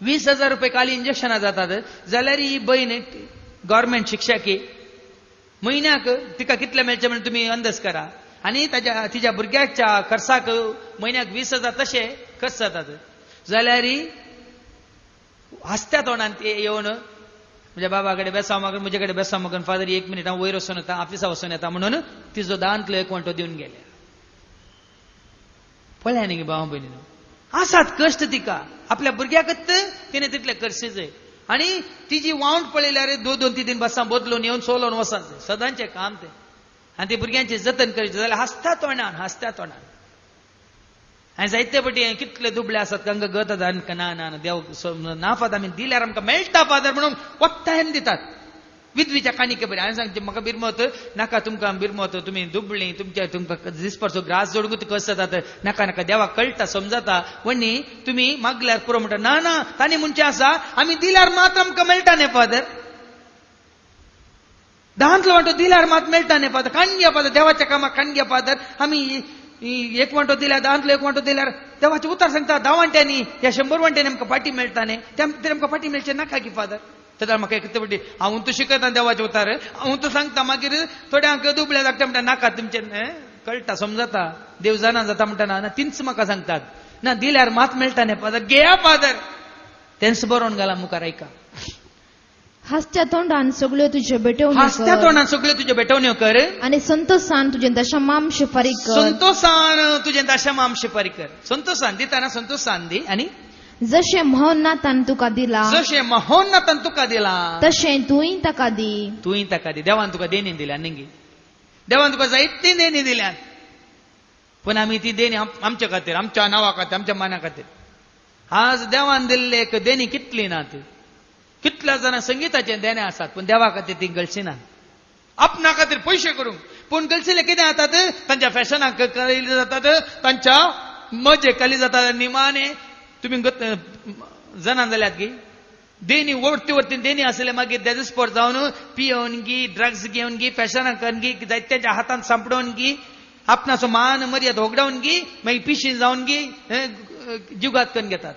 20,000 रुपये काल इंजेक्शनां जातात. जाल्यार ही बयन गव्हर्मेंट शिक्षकी, म्हयन्याक तिका कितले मेळचे म्हण तुमी अंदाज करा. आनी ताच्या तिच्या भुरग्याच्या खर्चाक म्हयन्याक 20,000 तशे खर्च जातात. जाल्यार हासत्या तोंडान ते येवन म्हज्या बाबा कडेन बेसांव मागून, म्हजे कडेन बेसांव मागून, फादर एक मिनीट हांव वयर वचून येता, ऑफिसा वचून येता म्हणून तिजो दांतलो एक वांटो दिवन गेले. पळया न्ही भाव भयणीनो, आसात कश्ट तिका आपल्या भुरग्याकच तिणें तितले करचे जाय. आनी तिजी वावंट पळयल्यार दोन दोन तीन तीन बसां बदलून येवन चलोवन वचत जाय, सदांचें काम तें. आनी ते भुरग्यांचें जतन करचें जाल्यार हांसता तोंडान, हांसत्या तोंडान. आनी जायते पटी कितले दुबळे आसात तांकां गत आनी ना ना देव ना फादर, आमी दिल्यार आमकां मेळटा फादर म्हणून वत्तायन दितात. विधवीच्या काणike बरी हांवें सांगचें म्हाका बिरमत नाका, तुमकां बिरमत, तुमी दुबळी, तुमच्या तुमकां दिसपाचो ग्रास जोडूंक कस जातात, नाका नाका, देवाक कळटा समजता वणी तुमी मागल्यार पुरो म्हणटा. ना ना, तांणी म्हणचें आसा आमी दिल्यार मात आमकां मेळटा न्ही फादर, दांतलो वांटो दिल्यार मात मेळटा न्ही फादर, काणग्या फादर, देवाच्या कामाक काणग्या फादर, आमी एक वांटो दिल्यार, दांतलो एक वांटो दिल्यार देवाचें उतर सांगता 10 वांट्यांनी या 100 वांट्यांनी आमकां फाटी मेळटा न्ही, ते आमकां फाटी मेळचें नाका की फादर. तेन्ना म्हाका एक पटी हांव तूं शिकयता देवाचें उतार, हांव तूं सांगता, मागीर थोड्यांक दुबळे धाकटे म्हणटा नाका तुमचें कळटा समजता, देव जाणा जाता म्हणटा ना, तींच म्हाका सांगतात ना दिल्यार मात मेळटा न्ही फादर, घेया फादर, तेंच बरोवन घाला मुखार आयका. हासत्या तोंडान सगळ्यो तुज्यो भेटवण्यो हासत्या कर तोंडान सगळ्यो तुज्यो भेटवण्यो कर आनी संतोसान तुजें दशमांश फारीक कर, संतोसान तुजें दशमांश फारीक कर, संतोसान दितना संतोसान दी. आनी जशें महोन्नाथान तुका दिला जशें महोन्नाथान तुका दिला तशें तूंय ताका दी, तूंय ताका दी. देवान तुका देणी दिल्या न्ही, देवान तुका जायती देणी दिल्या, पूण आमी ती देणी आमच्या खातीर, आमच्या नांवा खातीर, आमच्या माना खातीर. आज देवान दिल्ले एक देणी कितली ना ती, कितल्या जाणां संगिताचें देणें आसात पूण देवा खातीर ती गळशी ना, आपणा खातीर पयशे करूंक, पूण गळशिले कितें जातात, तांच्या फॅशनाक कली जातात, तांच्या मजे कली जातात. निमाणे तुमी जाणां जाल्यात की देणी वरती वरती देणी आसले मागीर देजस्पोर जावन पियोवन गी, ड्रग्स घेवन गी, फॅशनाक करून गी, जायत्यांच्या हातांत सांपडोवन गी, आपणाचो मान मर्याद होगडावन गी, मागीर पिशी जावन गी जिवघात करून घेतात.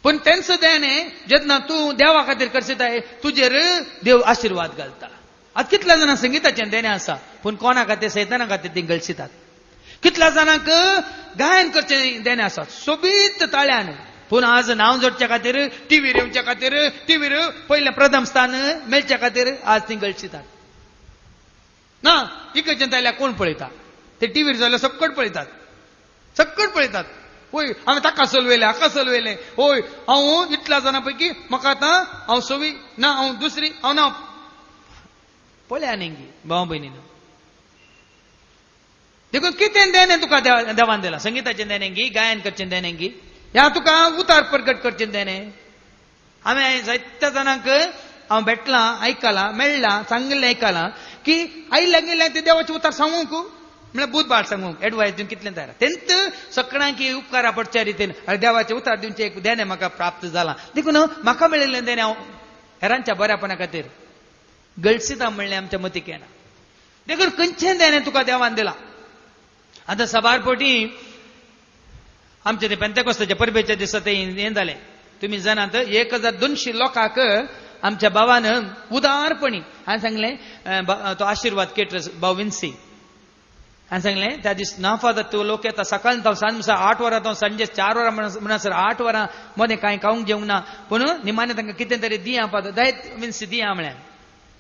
पूण तेंच देणें जेन्ना तूं देवा खातीर करशिताय तुजेर देव आशिर्वाद घालता. आतां कितल्या जाणां संगिताचें देणें आसा पूण कोणा खातीर, सैताना खातीर ती गळशितात. कितल्या जाणांक गायन करचें देणें आसा सोबीत ताळ्यान, पूण आज नांव जोडच्या खातीर, टिवीर येवच्या खातीर, टिवीर पयलें प्रथम स्थान मेळच्या खातीर आज ती गळशितात. ना इकडच्यान जाल्यार कोण पळयता, ते टिवीर जाल्यार सक्कट पळयतात, सक्कट पळयतात. होय हांवें ताका चलवयलें, हाका चलवयलें, होय हांव इतल्या जाणां पैकी म्हाका आतां हांव सवी ना, हांव दुसरी, हांव ना. पळया न्ही भाव भयणीन, देखून कितें देणें तुका देवान दिलां, संगिताचें देणें गी, गायन करचें देणें गी, ह्या तुका उतार प्रगट करचें देणें. हांवें जायत्या जाणांक हांव भेटलां, आयकलां, मेळ्ळां, सांगिल्लें आयकलां की आयल्या गेल्या ते देवाचें उतार सांगूंक म्हळ्यार बुधबार सांगूंक एडवायस दिवन कितलें तयार तेंत सगळ्यांक उपकारा पडच्या रितीन अरे देवाचें उतार दिवचें एक देणें म्हाका प्राप्त जालां, देखून म्हाका मेळिल्लें देणें हांव हेरांच्या बऱ्यापणा खातीर गळसिता म्हणलें आमच्या मतीक येना. देखून खंयचें देणें तुका देवान दिलां. आतां सबार पटी आमचे ते पेंतेकोस्ताच्या परबेच्या दिसा ते हें जालें, तुमी जाणात 1200 लोकांक आमच्या भावान उदारपणी हांवें सांगलें तो आशिर्वाद केटरस भाव विन्सी, हांवें सांगलें त्या दीस ना फादर तूं लोक येता सकाळीं हांव सांज 8 वरां हांव सांजे 4 वरां म्हणसर 8 वरां मदें कांय खावंक जेवंक ना, पूण निमाणें तांकां कितें तरी दिया फादर, जायत विन्सी दिया म्हळ्यार.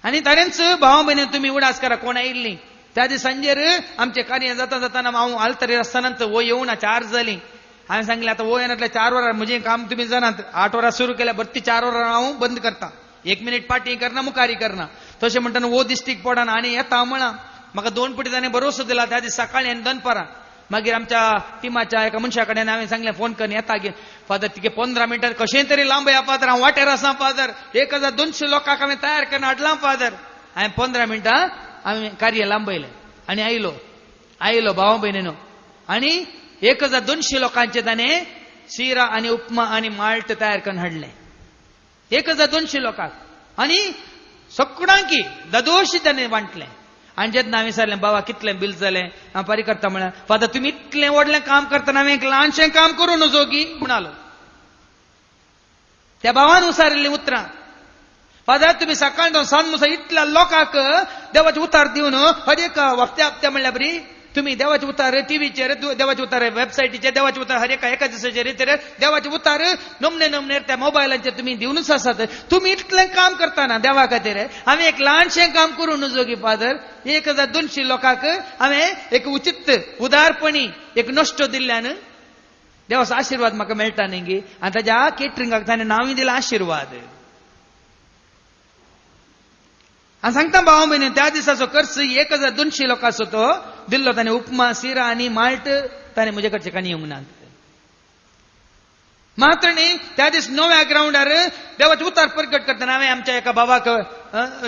आनी ताणेंच भाव भयणी तुमी उडास करा कोण आयिल्लीं त्या दीस सांजेर आमचें कार्य जाता जाताना हांव आलतरेर आसतना वो येवना 4 जालीं. हांवें सांगलें आतां वो येनातल्या 4 वरां म्हजें काम तुमी जाणात, 8 वरां सुरू केल्या भरती 4 वरां हांव बंद करता, 1 मिनीट पाटी करना मुखारी करना. तशें म्हणटना वो दिश्टीक पडना आनी येता म्हळां, म्हाका 2 पटी ताणें भरोसो दिला त्या दीस सकाळीं आनी दनपारां. मागीर आमच्या टिमाच्या एका मनशा कडेन हांवें सांगलें फोन करून येता गे फादर, तिगे 15 मिनटां कशें तरी लांब या फादर, हांव वाटेर आसा फादर, 1200 लोकांक हांवें तयार करून हाडलां फादर. हांवें 15 मिनटां हांवें कार्य लांबयलें आनी आयलो, आयलो भाव भयणीनो, आनी 1200 लोकांचे ताणें शिरा आनी उपमा आनी माल्ट तयार करून हाडलें 1200 लोकांक, आनी सगळ्यांकी ददोशी ताणें वांटलें. आनी जेन्ना हांवें विचारलें बाबा कितलें बील जालें, हांव फारीक करता म्हळ्यार फादर तुमी इतलें व्हडलें काम करतना हांवें एक ल्हानशें काम करूं नजो की म्हणालो. त्या भावान उसारिल्लीं उतरां, फादर तुमी सकाळ सांज मुसा इतल्या लोकांक देवाचें उतार दिवन हर एक हप्त्या हप्त्या म्हणल्यार बरी तुमी देवाचे उतार टीव्हीचेर, देवाचे उतार वेबसायटीचेर, देवाचे उतार हर एका एका दिसाचेर रितीर, देवाचे उतार नमने नमनेर त्या मोबायलाचेर तुमी दिवनूच आसात. तुमी इतलें काम करतना देवा खातीर, हांवें एक ल्हानशें काम करूं नजो की फादर? 1200 लोकांक हांवें एक उचित उदारपणी एक नश्टो दिल्ल्यान देवाचो आशिर्वाद म्हाका मेळटा न्ही गी. आनी ताज्या केटरिंगाक ताणें नांवूय दिलां आशिर्वाद. हांव सांगता भाव भयणी, त्या दिसाचो खर्च 1200 लोकांचो तो दिल्लो ताणें. उपमा, सिरा आनी माल्ट ताणें म्हजे कडचे कांय येवंक नात. मात्र न्ही, त्या दीस नव्या ग्रावंडार देवाचें उतार प्रगट करतना हांवें आमच्या एका भावाक,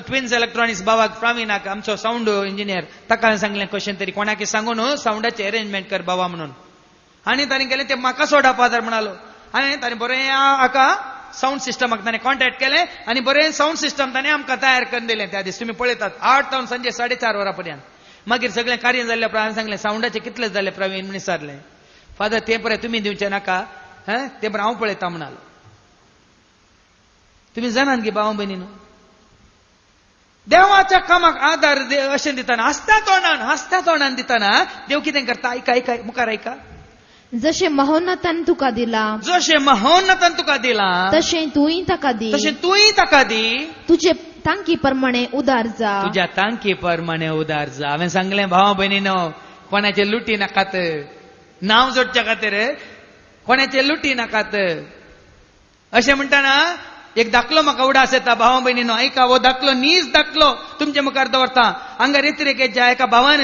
ट्विन्स इलेक्ट्रॉनिक्स भावाक, प्रवीणाक, आमचो सावंड इंजिनियर, ताका हांवें सांगलें कशें तरी कोणाक सांगून सावंडाचें अरेंजमेंट कर बाबा म्हणून. आनी ताणें केलें तें म्हाका सोडा फादर म्हणालो. हांवें ताणें बरें हाका सावंड सिस्टमाक ताणें कॉन्टॅक्ट केलें आनी बरें सावंड सिस्टम ताणें आमकां तयार करून दिलें. त्या दीस तुमी पळयतात 8 तावन संजे 4:30 वरां पर्यंत. मागीर सगळें कार्य जाल्ल्या उपरांत हांवें सांगलें सावंडाचें कितलें जालें प्रवीण म्हण विचारलें. फादर तें पळय तुमी दिवचें नाका, हें तें पळय हांव पळयता म्हणालो. तुमी जाणात गी भाव भयणीनो, देवाच्या कामाक आदार अशें दितना हांसत्या तोंडान, हांसत्या तोंडान दितना देव कितें करता? आयका, आयका, मुखार आयका. जशें महोन्नतान तुका दिला, जशें महोन्नतान तुका दिला, तशें तूंय ताका दी, तशें तूंय ताका दी, तुजे तांकी प्रमाणे उदार जा, तुज्या तांकी प्रमाणे उदार जा. हांवें सांगलें भाव भयणीनो, कोणाचे लुटी नाकात, नांव जोडच्या खातीर कोणाचे लुटी नाकात. अशें म्हणटना एक दाखलो म्हाका उडास येता भाव भयणीनो, आयका. हो दाखलो नीज दाखलो तुमचे मुखार दवरता. हांगा रेतिरेकेच्या एका भावान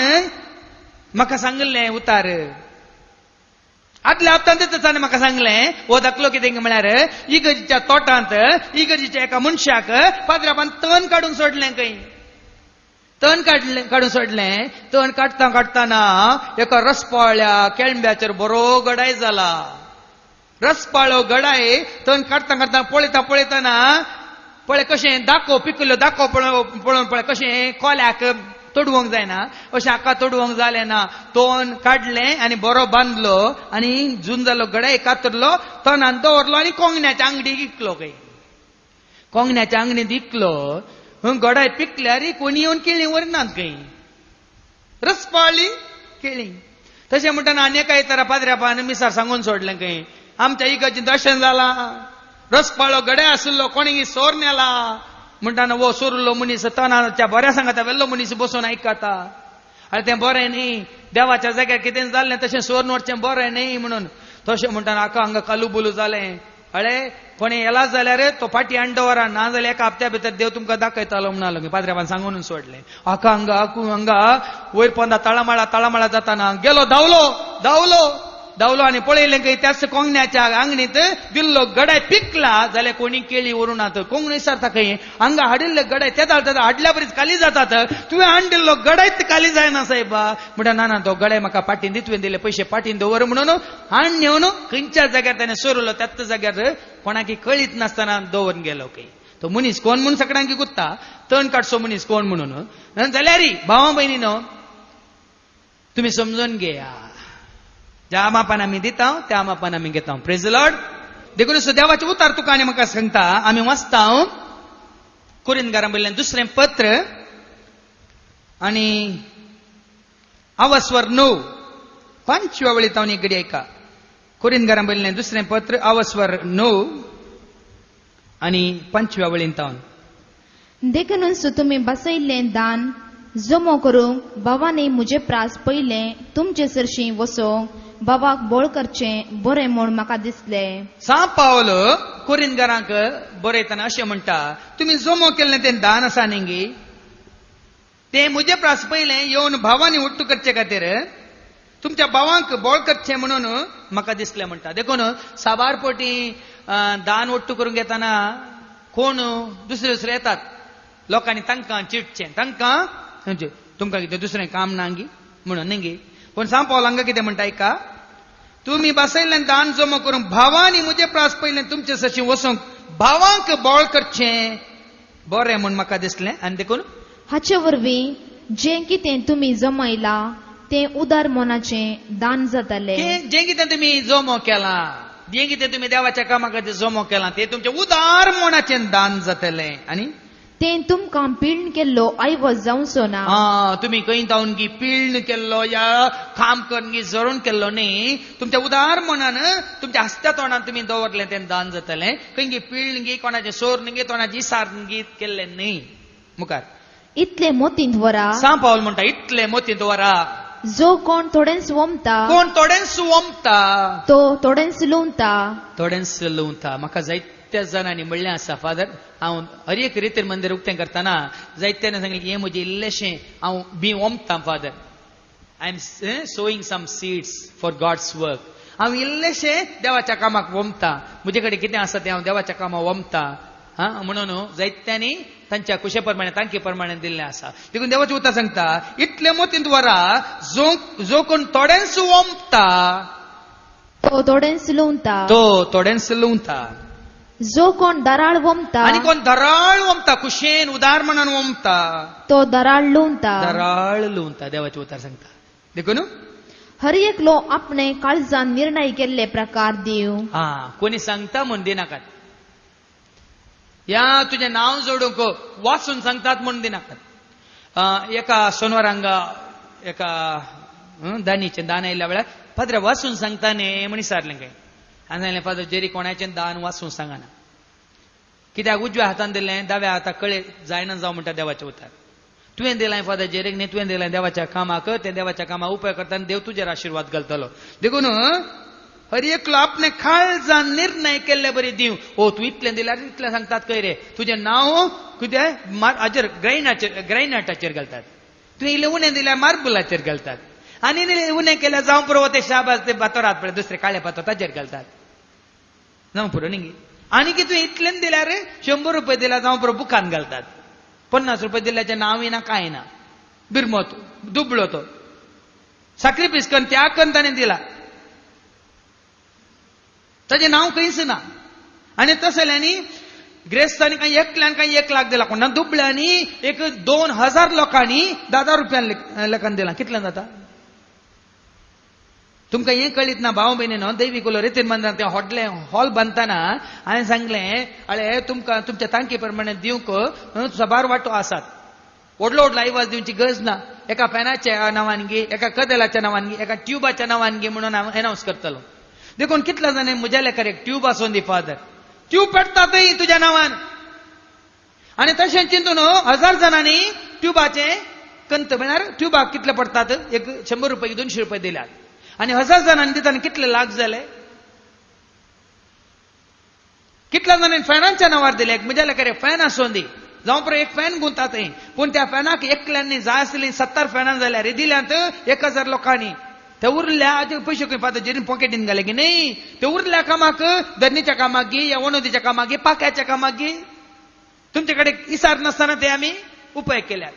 म्हाका सांगिल्लें उतार आदल्या हप्तांत ताणें म्हाका सांगलें. हो दाखलो कितें म्हळ्यार इगर्जीच्या तोटांत इगर्जीच्या एका मनशाक पाद्रापान तण काडून सोडलें. खंय तण काडलें, काडून सोडलें. तण काडटा काडटना एका रसपाळ्या केळंब्याचेर बरो गडाय जाला. रसपाळो गडाय तण काडटा काडटा पळयता पळयतना पळय कशें दाखो पिकल्यो दाखो पळोवन पळय कशें कोल्याक तोडवंक जायना अशें हाका तोडवंक जालें ना. तोन काडलें आनी बरो बांदलो आनी जून जालो गडाय कातरलो, तणान दवरलो आनी कोंगण्याच्या आंगडीक इकलो. खंय कोंगण्याच्या आंगडींत इकलो. गडाय पिकल्यार कोणी येवन केळीं व्हरनात खंय, रसपाळी केळीं. तशें म्हणटना आनी एका तरा पाद्र्यापान मिसार सांगून सोडलें खंय आमच्या इगर्जींत अशें जालां, रसपाळो गडे आशिल्लो कोणी सोर नेला. म्हणटाना वो सोरलो मनीस तणाच्या बऱ्या सांगाता वेल्लो मनीस बसून आयकता. आरे तें बरें न्ही, देवाच्या जाग्यार कितें जाल्लें तशें सोर व्हरचें बरें न्ही म्हणून. तशें म्हणटाना हाका हांगा कालुबुलू जालें. अळे कोणी येलाच जाल्यार तो फाटी हाडून दवरा, ना जाल्यार एका हप्त्या भितर देव तुमकां दाखयतालो म्हणालो. पाद्र्यापान सांगून सोडलें. हाका हांगा हांगा वयर पोंदा तळामाळा तळामाळा जाताना गेलो, धांवलो धांवलो धांवलो आनी पळयलें खंय त्याच कोंगण्याच्या आंगणीत दिल्लो गडाय पिकला जाल्यार कोणी केळी व्हरूं नात. कोंगणी विचारता खंय हांगा हाडिल्ले गडाय तेदाळ तेदाळ हाडल्या बरीच खाली जातात, तुवें हाडिल्लो गडायच खाली जायना सायबा. म्हणटा ना ना तो गडाय म्हाका पाटीन दी, तुवें दिले पयशे पाटीन दवर म्हणून हाण नेवन खंयच्या जाग्यार ताणें सोरलो त्याच जाग्यार कोणाकी कळीत नासतना दवरून गेलो. खंय तो मनीस कोण म्हणून सगळ्यांकी गुत्ता, तण काडचो मनीस कोण म्हणून. जाल्यार भावा भयणीनो तुमी समजून घेया, ज्या मापान आमी दिता त्या मापान आमी घेता. प्रेज लॉर्ड. देखून देवाचे उतार तुका आनी म्हाका सांगता. आमी वाचता कोरिंदकारां बरयल्लें दुसरें पत्र आनी आवस्वर 9 5व्या वळींत हांव एक घडी आयका. कोरिंदकारां बरयल्लें दुसरें पत्र आवस्वर 9 आनी 5व्या वळींत हांव. देखूनच तुमी बसयल्लें दान जमो करूंक भावांनी म्हजे प्रास पयलें तुमचे सरशीं वचोंक बाबाक बोळ करचें बरें म्हूण म्हाका दिसलें. सां पावल कोरिंदकारांक बरयतना अशें म्हणटा, तुमी जमो केल्लें तें दान आसा न्ही, तें म्हजे प्रास पयलें येवन भावांनी उट्टू करचे खातीर तुमच्या भावांक बोळ करचें म्हणून म्हाका दिसलें म्हणटा. देखून साबार पटी दान ಒಟ್ಟು करूंक येताना कोण दुसरे दुसरे येतात, लोकांनी तांकां चिटचें, तांकां तुमकां कितें दुसरें काम ना गी म्हणून न्ही गी. पूण सां पावल हांगा कितें म्हणटा आयका, तुमी बसयल्लें दान जमो करूंक भावांनी म्हजे प्रास पयलें तुमचे सरशीं वचूंक भावांक बोळ करचें बरें म्हूण म्हाका दिसलें. आनी देखून हाचे वरवीं जें कितें तुमी जमयलां तें उदार मनाचें दान जातालें. जें कितें तुमी जमो केलां, जें कितें तुमी देवाच्या कामा खातीर जमो केलां तें तुमचें उदार मनाचें दान जातलें. आनी तें तुमकां पिळण केल्लो ऐवज जावचो ना. हा, तुमी खंय जावन गी पिळण केल्लो या काम करून गी जरून केल्लो न्ही, तुमच्या उदार मनान तुमच्या हस्त्या तोंडान तुमी दवरलें तें दान जातलें. खंय गी पिळण गी कोणाचें सोर गी कोणाची इसार गी केल्लें न्ही. मुखार इतले मोतींत वरा, सांव पावल म्हणटा इतले मोतींत वरा, जो कोण थोडेंच वमता कोण थोडेंच वमता तो थोडेंच लुंवता. थोडेंच लुंवता. म्हाका जायत्या जाणांनी म्हणलें आसा, फादर हांव हर एक रितीर मंदीर उक्तें करतना जायत्याने सांगलें हें म्हजें इल्लेशें हांव बी ओमतां father, I am sowing some seeds for God's work. हांव इल्लेशें देवाच्या कामाक वमतां, म्हजे कडेन कितें आसा तें हांव देवाच्या कामाक वमतां. हा, म्हणून जायत्यांनी तांच्या कुशे प्रमाणे तांकी प्रमाणे दिल्लें आसा. देखून देवाचें उतर सांगता इतले मोतींत वरा, जो जो कोण थोडेंच वमता तो थोडेंच लुंवता. तो थोडेंच लुंवता. जो कोण दराळ वमता आनी कोण दराळ वमता, कुशेन उदार मनान वमता तो दराळ लुंवता. दराळ लुंवता. देवाचें उतर सांगता. देखून हर एकलो आपणे काळजान निर्णय केल्ले प्रकार दिवं. हा, कोणी सांगता म्हूण दिनाकात, या तुजें नांव जोडूंक वाचून सांगतात म्हूण दिनाकात. एका सोनवारांग एका दानीचें दान आयिल्ल्या वेळार फादर वाचून सांगता न्ही म्हण विचारलें काय. हांवें सांगलें फादर जेरी कोणाचें दान वाचून सांगना, कित्याक उजव्या हातान दिलें दाव्या हाताक कळे जायना जावं म्हणटा देवाचें उतर. तुवें दिलां फादर जेरीक न्ही, तुवें दिलां देवाच्या कामाक, तें देवाच्या कामाक उपाय करता आनी देव तुजेर आशिर्वाद घालतलो. देखून हर एकलो आपणे काळजान निर्णय केल्ले बरी दिवं. ओ तूं इतलें दिल्यार इतलें सांगतात खंय रे, तुजें नांव कितें हाजेर ग्रायनाटाचेर घालतात, तुवें इल्लें उणें दिल्यार मार्बलाचेर घालतात, आनी इल्लें उणें केल्यार जावं पुरो ते शाबास ते फातरात पळय दुसरे काळे फातर ताचेर घालतात, जावं पुरो न्ही. आनी की तुवें इतलें दिल्यार 100 रुपये दिल्यार जावं पुरो बुकान घालतात, 50 रुपये दिल्याचें नांवय ना कांय ना, बिरमो तो दुबळो तो साक्रिफीस करून त्याग करून ताणें दिला, ताजें नांव खंयच ना. आनी तसल्यांनी ग्रेस्तांनी कांय एकल्यान कांय 1 लाख दिला, कोणा दुबळ्यांनी एक 2000 लोकांनी 10 रुपयान लेखान दिला, कितल्यान जाता तुमकां हें कळीत ना भाव भयणीनो. दैवीक उलो रेतीन मंदिरान तें व्हडलें हॉल बांदतना हांवें सांगलें अळे तुमकां तुमच्या तांकी प्रमाणे दिवंक साबार वांटो आसात, व्हडलो व्हडलो आयवाज दिवची गरज ना, एका फॅनाच्या नांवान गी, एका कदेलाच्या नांवान गी, एका ट्युबाच्या नांवान गी म्हणून हांव एनावन्स करतलो. देखून कितल्या जाणांनी म्हज्या लेखार एक ट्यूब आसून दी फादर, ट्यूब पेटता थंय तुज्या नांवान. आनी तशें चिंतून 1000 जाणांनी ट्युबाचें कंत म्हळ्यार ट्युबाक कितले पडटात, एक 100 रुपये 200 रुपये दिल्यात, आनी 1000 जाणांनी दितना कितले लाख जाले. कितल्या जाणांनी फॅनांच्या नांवार दिले, म्हज्या लेखार एक फॅन आसून दी, जावं पुरो एक फॅन गुंता थंय, पूण त्या फॅनाक एकल्यांनी जाय आसली 70 फॅनां जाल्यार दिल्यात 1000 लोकांनी, ते उरल्या आजी पयशे खंय फादर जेरीन पॉकेटीन घाले की न्ही, ते उरल्या कामाक धरणीच्या कामाक गी या वणोदीच्या कामाक गी पाक्याच्या कामाक गी, तुमचे कडेन इसार नासतना ते आमी उपाय केल्यात.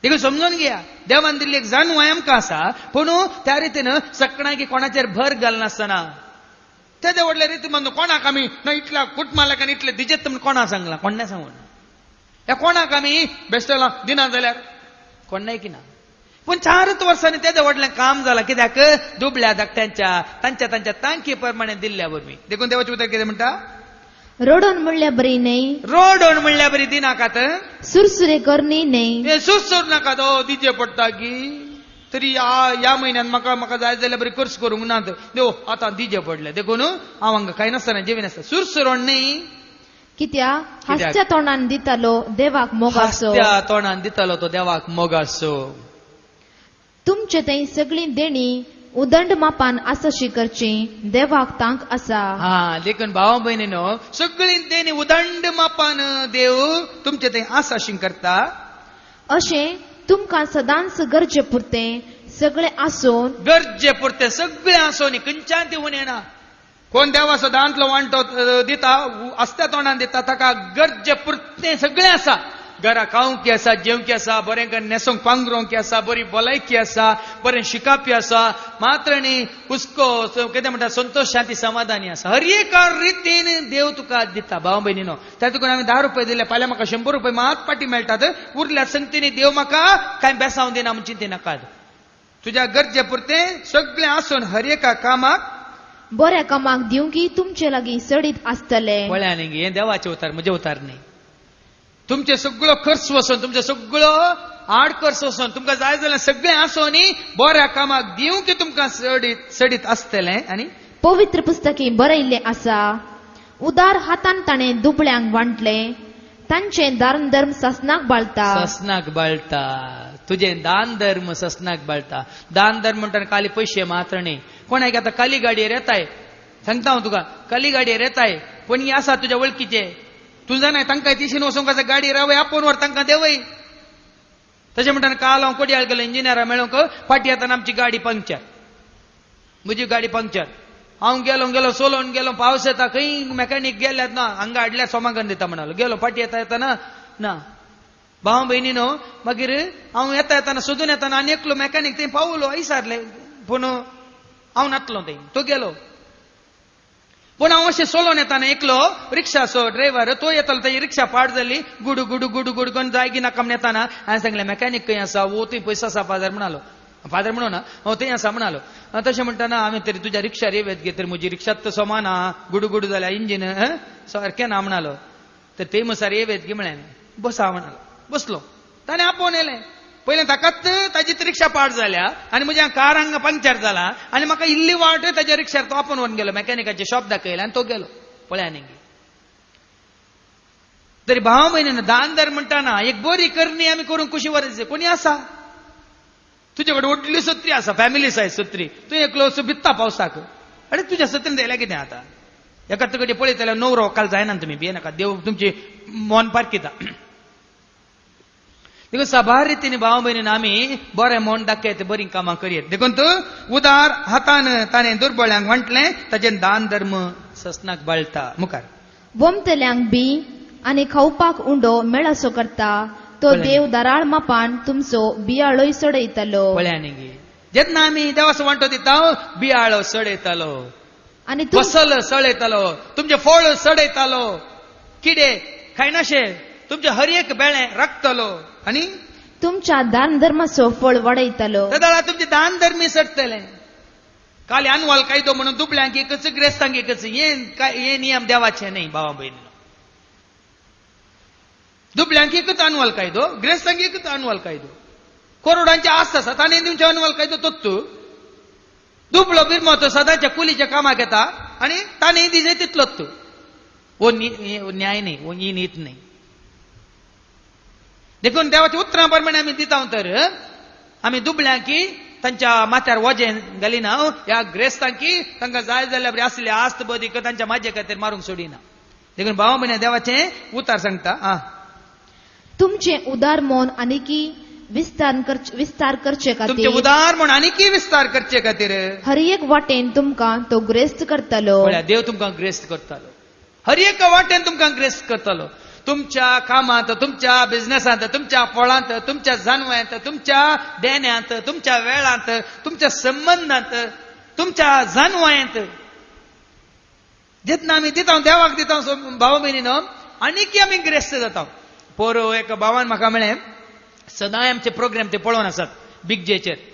देखून समजून घेया देवान दिल्ली एक जाणवाय आमकां आसा, पूण त्या रितीन सकणाकी कोणाचेर भर घालनासतना तेदे व्हडले रिती म्हणून कोणाक आमी ना इतल्या कुटुंबाक आनी इतले दिजेत म्हूण कोणा सांगलां, कोण्णें सांगून ह्या कोणाक आमी बेश्टेला दिना जाल्यार कोण्णें की ना. पूण 4 वर्सांनी तेदे व्हडलें काम जालां, कित्याक दुबळ्या धाकट्यांच्या तांच्या तांच्या तांकी प्रमाणे दिल्ल्या वरवीं. देखून देवाचें उतर कितें म्हणटा, रडोन म्हणल्यार बरी न्हय, रडोन म्हणल्यार बरी दिनाकात, सुरसुरे करणी न्हय, सुरसुर नाकात, ओ दिजे पडटा की तरी ह्या म्हयन्यान म्हाका म्हाका जाय जाल्यार बरी खर्च करूंक ना, देव आतां दिजे पडले देखून हांव हांगा कांय नासतना जेवी नासता, सुरसुरोण न्ही. कित्याक हासच्या तोंडान दितालो देवाक मोग आसो, हासत्या तोंडान दितालो तो देवाक मोग आसो. तुमचे थंय सगळीं देणी उदंड मापान आसाशी करची, देवाक तांक आसा. हा, देखून भाव भयणीनो सगळीं देणी उदंड मापान देव तुमचे थंय आसाशी करता. अशें तुमकां सदांच गरजे पुरतें सगळें आसून, गरजे पुरतें सगळें आसून खंयच्यान ती उणें ना. कोण देवाचो दांतलो वांटो दिता आसत्या तोंडान दिता ताका गरजे पुरतें सगळें आसा, घरा खावंक आसा, जेवंक आसा, बरें करून न्हेसूंक पांगरूंक आसा, बरी भलायकी आसा, बरें शिकापी आसा, मात्र न्ही हुस्को कितें म्हणटा संतोश शांती समाधानी आसा. हर एका रितीन देव तुका दिता भाव भयणीनो. त्या तुका हांवें 10 रुपये दिले, फाल्यां म्हाका 100 रुपये मात पाटी मेळटात, उरल्या संगतीनी देव म्हाका कांय बेसांव दिना म्हूण चिंती नाकात. तुज्या गरजे पुरतें सगळें आसून हर एका कामाक बऱ्या कामाक दिवंकी तुमचे लागीं सडीत आसतले. पळया न्ही, हें देवाचें उतार, म्हजें उतार न्ही. तुमचे सगळो खर्च वचोन, तुमचे सगळो आड खर्च वचोन, तुमकां जाय जाल्यार सगळें आसो न्ही, बऱ्या कामाक दिवंक तुमकां सडीत सडीत आसतलें. आनी पवित्र पुस्तकी बरयल्लें आसा, उदार हातान ताणें दुबळ्यांक वांटलें, तांचें दान धर्म सासनाक बाळता. ससनाक बाळटा. तुजें दान धर्म ससनाक बाळटा. दान धर्म म्हणटा काली पयशे मात्र न्ही. कोणाक आतां काली गाडयेर येताय, सांगता हांव तुका, काली गाडयेर येताय पण ही आसा तुज्या वळखीचे, तूं जाणाय तांकां तिशीन वचूंक आसा, गाडी रावय, आपोवन व्हर तांकां देवय. तशें म्हणटा काल हांव कोडयाळ गेलो इंजिनियरा मेळोंक, फाटी येताना आमची गाडी पंक्चर, म्हजी गाडी पंक्चर. हांव गेलो गेलो चलोवन गेलो, पावस येता, खंय मेकॅनीक गेल्यात ना, हांगा हाडल्यार सोमागन दिता म्हणालो. गेलो फाटी येता येताना ना भाव भयणी न्हू. मागीर हांव येता येताना सोदून येताना आनी एकलो मेकॅनीक थंय पावलो, विचारलें, पूण हांव नातलो थंय, तो गेलो. पूण हांव अशें चलोवन येताना एकलो रिक्षाचो ड्रायव्हर तो येतालो, ताजी रिक्षा पाड जाली, गुडू गुडू गुडू गुडू करून जायगी नाका म्हण येताना हांवें सांगलें, मेकॅनीक खंय आसा? वो थंय पयसो आसा फादर म्हणालो. फादर म्हणू ना, हो थंय आसा म्हणालो. तशें म्हणटना हांवें तरी तुज्या रिक्षार येवत गे, तर म्हजी रिक्षात तर समान आहा, गुडू गुडू जाल्या इंजीन सारकें ना म्हणालो. तर ते मुसार येवत गे म्हळें, बसा म्हणालो. बसलो, ताणें आपोवन येयलें. पयलें ताकाच ताजी रिक्षा पाड जाल्या आनी म्हज्या कार हांगा पंक्चर जाला आनी म्हाका इल्ली वाट ताज्या रिक्षार तो आपोवन व्हरून गेलो, मेकॅनिकाचें शॉप दाखयलें आनी तो गेलो. पळया न्ही, तरी भाव भयणीन दान धर्म म्हणटाना एक बरी करणी आमी करूंक खुशी वरच. कोणी आसा तुजे कडेन व्हडली सत्री आसा, फॅमिली सायज सत्री, तूं एकलो असो भित्ता पावसाक, आनी तुज्या सत्रीन जाल्यार कितें आतां? एका तुकडे पळयत जाल्यार नवरो काल जायना, तुमी भियेनाका, देव तुमची मन पारखिता. देखून साबार रितीन भाव भयणीन आमी बरें मन दाखयत बरीं कामां करयत. देखून तूं उदार हातान ताणें दुर्बळ्यांक वांटलें, ताजें दान धर्म ससनाक बाळटा. मुखार वमतल्यांक बी आनी खावपाक उंडो मेळसो करता तो पळय. देव दराळ मापान तुमचो बियाळोय चडयतलो. पळया न्ही, जेन्ना आमी देवाचो वांटो दिता, बियाळो सडयतालो, आनी तुम फसल सळयतालो, तुमचें फळ सडयतालो, किडे खायनाशे तुमचें हर एक बेळें राखतलो आनी तुमच्या दान धर्माचो फळ वाडयतलो. तेदळा तुमचें दान धर्मी सडटलें. काल अनवाल कायदो म्हणून दुबळ्यांक एकच, ग्रेस्तांक एकच, हे नियम देवाचे न्ही भावा भयणीनो. दुबळ्यांक एकच अनवाल कायदो, ग्रेस्तांक एकच अनवाल कायदो. करोडांचे आस्त आसा ताणें दिवचे अनवाल कायदो तोच. दुबळो बिरमो तो सदांच्या कुलीच्या कामाक येता आनी ताणें दिजे तितलोच. हो न्याय न्ही, हो ही नीत न्ही. देखून देवाच्या उतरां प्रमाणे आमी दिता तर आमी दुबळ्यांकी तांच्या माथ्यार वजें घालिना, ह्या ग्रेस्तांकी तांकां जाय जाल्यार बरी आसली आस्त बदीक तांच्या माजे खातीर मारूंक सोडिना. देखून भाव भयणी देवाचें उतार सांगता. आं, तुमचें उदार मन आनीकी विस्तार करचे तुमचें खातीर उदार म्हण आनीकी विस्तार करचे खातीर हर एक वाटेन तुमकां तो ग्रेस्त करतलो. पळया, देव तुमकां ग्रेस्त करतालो, हर एका वाटेन तुमकां ग्रेस्त करतलो. तुमच्या कामांत, तुमच्या बिझनेसांत, तुमच्या फळांत, तुमच्या जानव्यांत, तुमच्या देण्यांत, तुमच्या वेळांत, तुमच्या संबंदांत, तुमच्या जानवयांत. जेन्ना आमी दिता, देवाक दिता भाव भयणीनो, आनीकी आमी ग्रेस्त जाता. पोर एका भावान म्हाका म्हळें, सदांय आमचे प्रोग्राम ते पळोवन आसात, बिग जेचेर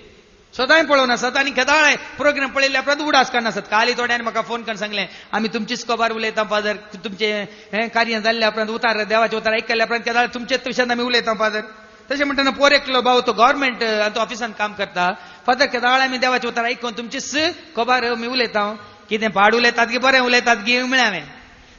सदांय पळोवन आसात आनी केदाळाय प्रोग्राम पळयल्ल्या उपरांत उडास काडून आसात. काली थोड्यांनी म्हाका फोन करून सांगलें, आमी तुमचीच खबर उलयता फादर, तुमचें हें कार्य जाल्ल्या उपरांत उतार देवाचें उतार आयकल्ल्या उपरांत केदाळ तुमचेच विशयान आमी उलयता फादर. तशें म्हणटना पोर एकलो भाव तो गव्हर्मेंट तो ऑफिसान काम करता, फादर केदाळ आमी देवाचें उतार आयकून तुमचीच खबर आमी उलयता, कितें पाड उलयतात की बरें उलयतात की म्हळें हांवें.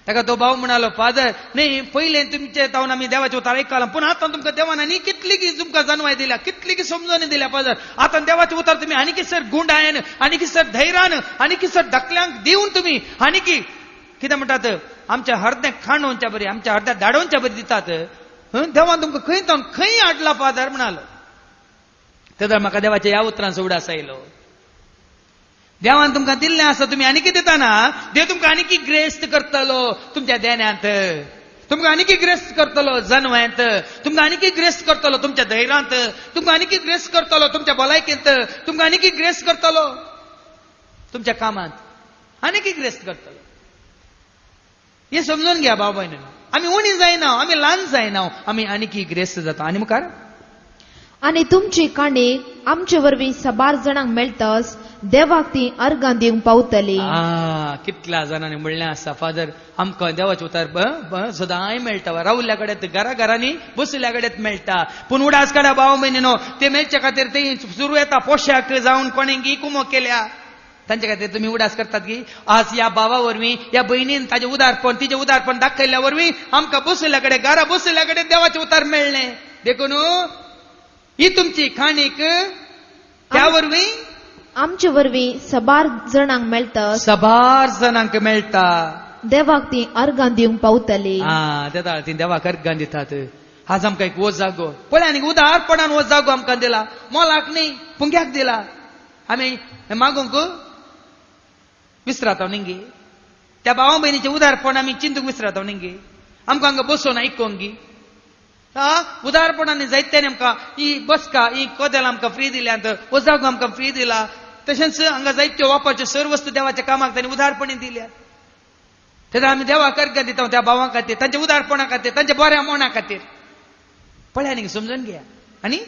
ताका तो भाव म्हणालो, फादर न्ही, पयलें तुमचे तावन आमी देवाचें उतार आयकलां, पूण आतां तुमकां देवान आनी कितली की तुमकां जानवाय दिल्या, कितली की समजणी दिल्या फादर, आतां देवाचें उतार तुमी आनी किसर गुंडायन, आनी किसर धैर्यान, आनी किसर धाकल्यांक दिवन तुमी आनी की कितें म्हणटात आमच्या हरदें खाणोवच्या बरी, आमच्या हरद्या धाडोवच्या बरी दितात. देवान तुमकां खंय तावन खंय हाडला फादर म्हणालो. तेन्ना म्हाका देवाच्या ह्या उतरांचो उडास आयलो, देवान तुमकां दिल्लें आसा, तुमी आनीकी दिताना देव तुमकां आनीकी ग्रेस्त करतलो तुमच्या देण्यांत, तुमकां आनीकी ग्रेस्त करतलो जनव्यांत, तुमकां आनीकी ग्रेस्त करतलो तुमच्या धैर्यांत, तुमकां आनीकी ग्रेस्त करतलो तुमच्या भलायकेंत, तुमकां आनीकी ग्रेस्त करतलो तुमच्या कामांत, आनीकी ग्रेस्त करतलो. हें समजून घ्या भाव भयणीनो, आमी उणी जायना, आमी ल्हान जायना, आमी आनीकी ग्रेस्त जाता. आनी मुखार आनी तुमची काणी आमचे वरवीं साबार जाणांक मेळटस देवाक ती अर्गां दिवंक पावतली. कितल्या जाणांनी म्हणलें आसा, फादर आमकां देवाचें उतर सदांय मेळटा, रावल्या कडेन घरा घरांनी बसल्या कडेन मेळटा, पूण उडास काडा भाव भयणीनो, ते मेळच्या खातीर ते सुरू येता पोशाक जावन कोणें कुमो केल्या तांचे खातीर तुमी उडास करतात की आज ह्या भावा वरवीं ह्या भयणीन ताजें उदारपण तिजें उदारपण दाखयल्ल्या वरवीं आमकां बसल्या कडेन घरा बसल्या कडेन देवाचें उतार मेळ्ळें. देखून ही तुमची खाणीक त्या वरवीं आमचे वरवीं सबार जणांक मेळटा, सबार जणांक मेळटा, देवाक ती अर्गां दिवंक पावतली. तेदा ती देवाक अर्गां दितात. आज आमकां एक वो जागो पळय आनी उदारपणान वो जागो आमकां दिला, मोलाक न्ही पुंग्याक दिला. आमी मागूंक विसराता न्ही, त्या भावा भयणीचें उदारपण आमी चिंतूंक विसराता न्ही, आमकां हांगा बसून आयकोंक गी उदारपणान जायते आमकां ही बसका ही कदेल आमकां फ्री दिल्यात, हो जागो आमकां फ्री दिला. तशेंच हांगा जायत्यो वापरच्यो सर्व वस्तू देवाच्या कामाक तांणी उदारपणी दिल्यात. तेन्ना आमी देवाक अर्घ दिता त्या भावां खातीर, तांच्या उदारपणा खातीर, तांच्या बऱ्या मना खातीर. पळय आनी समजून घेया. आनी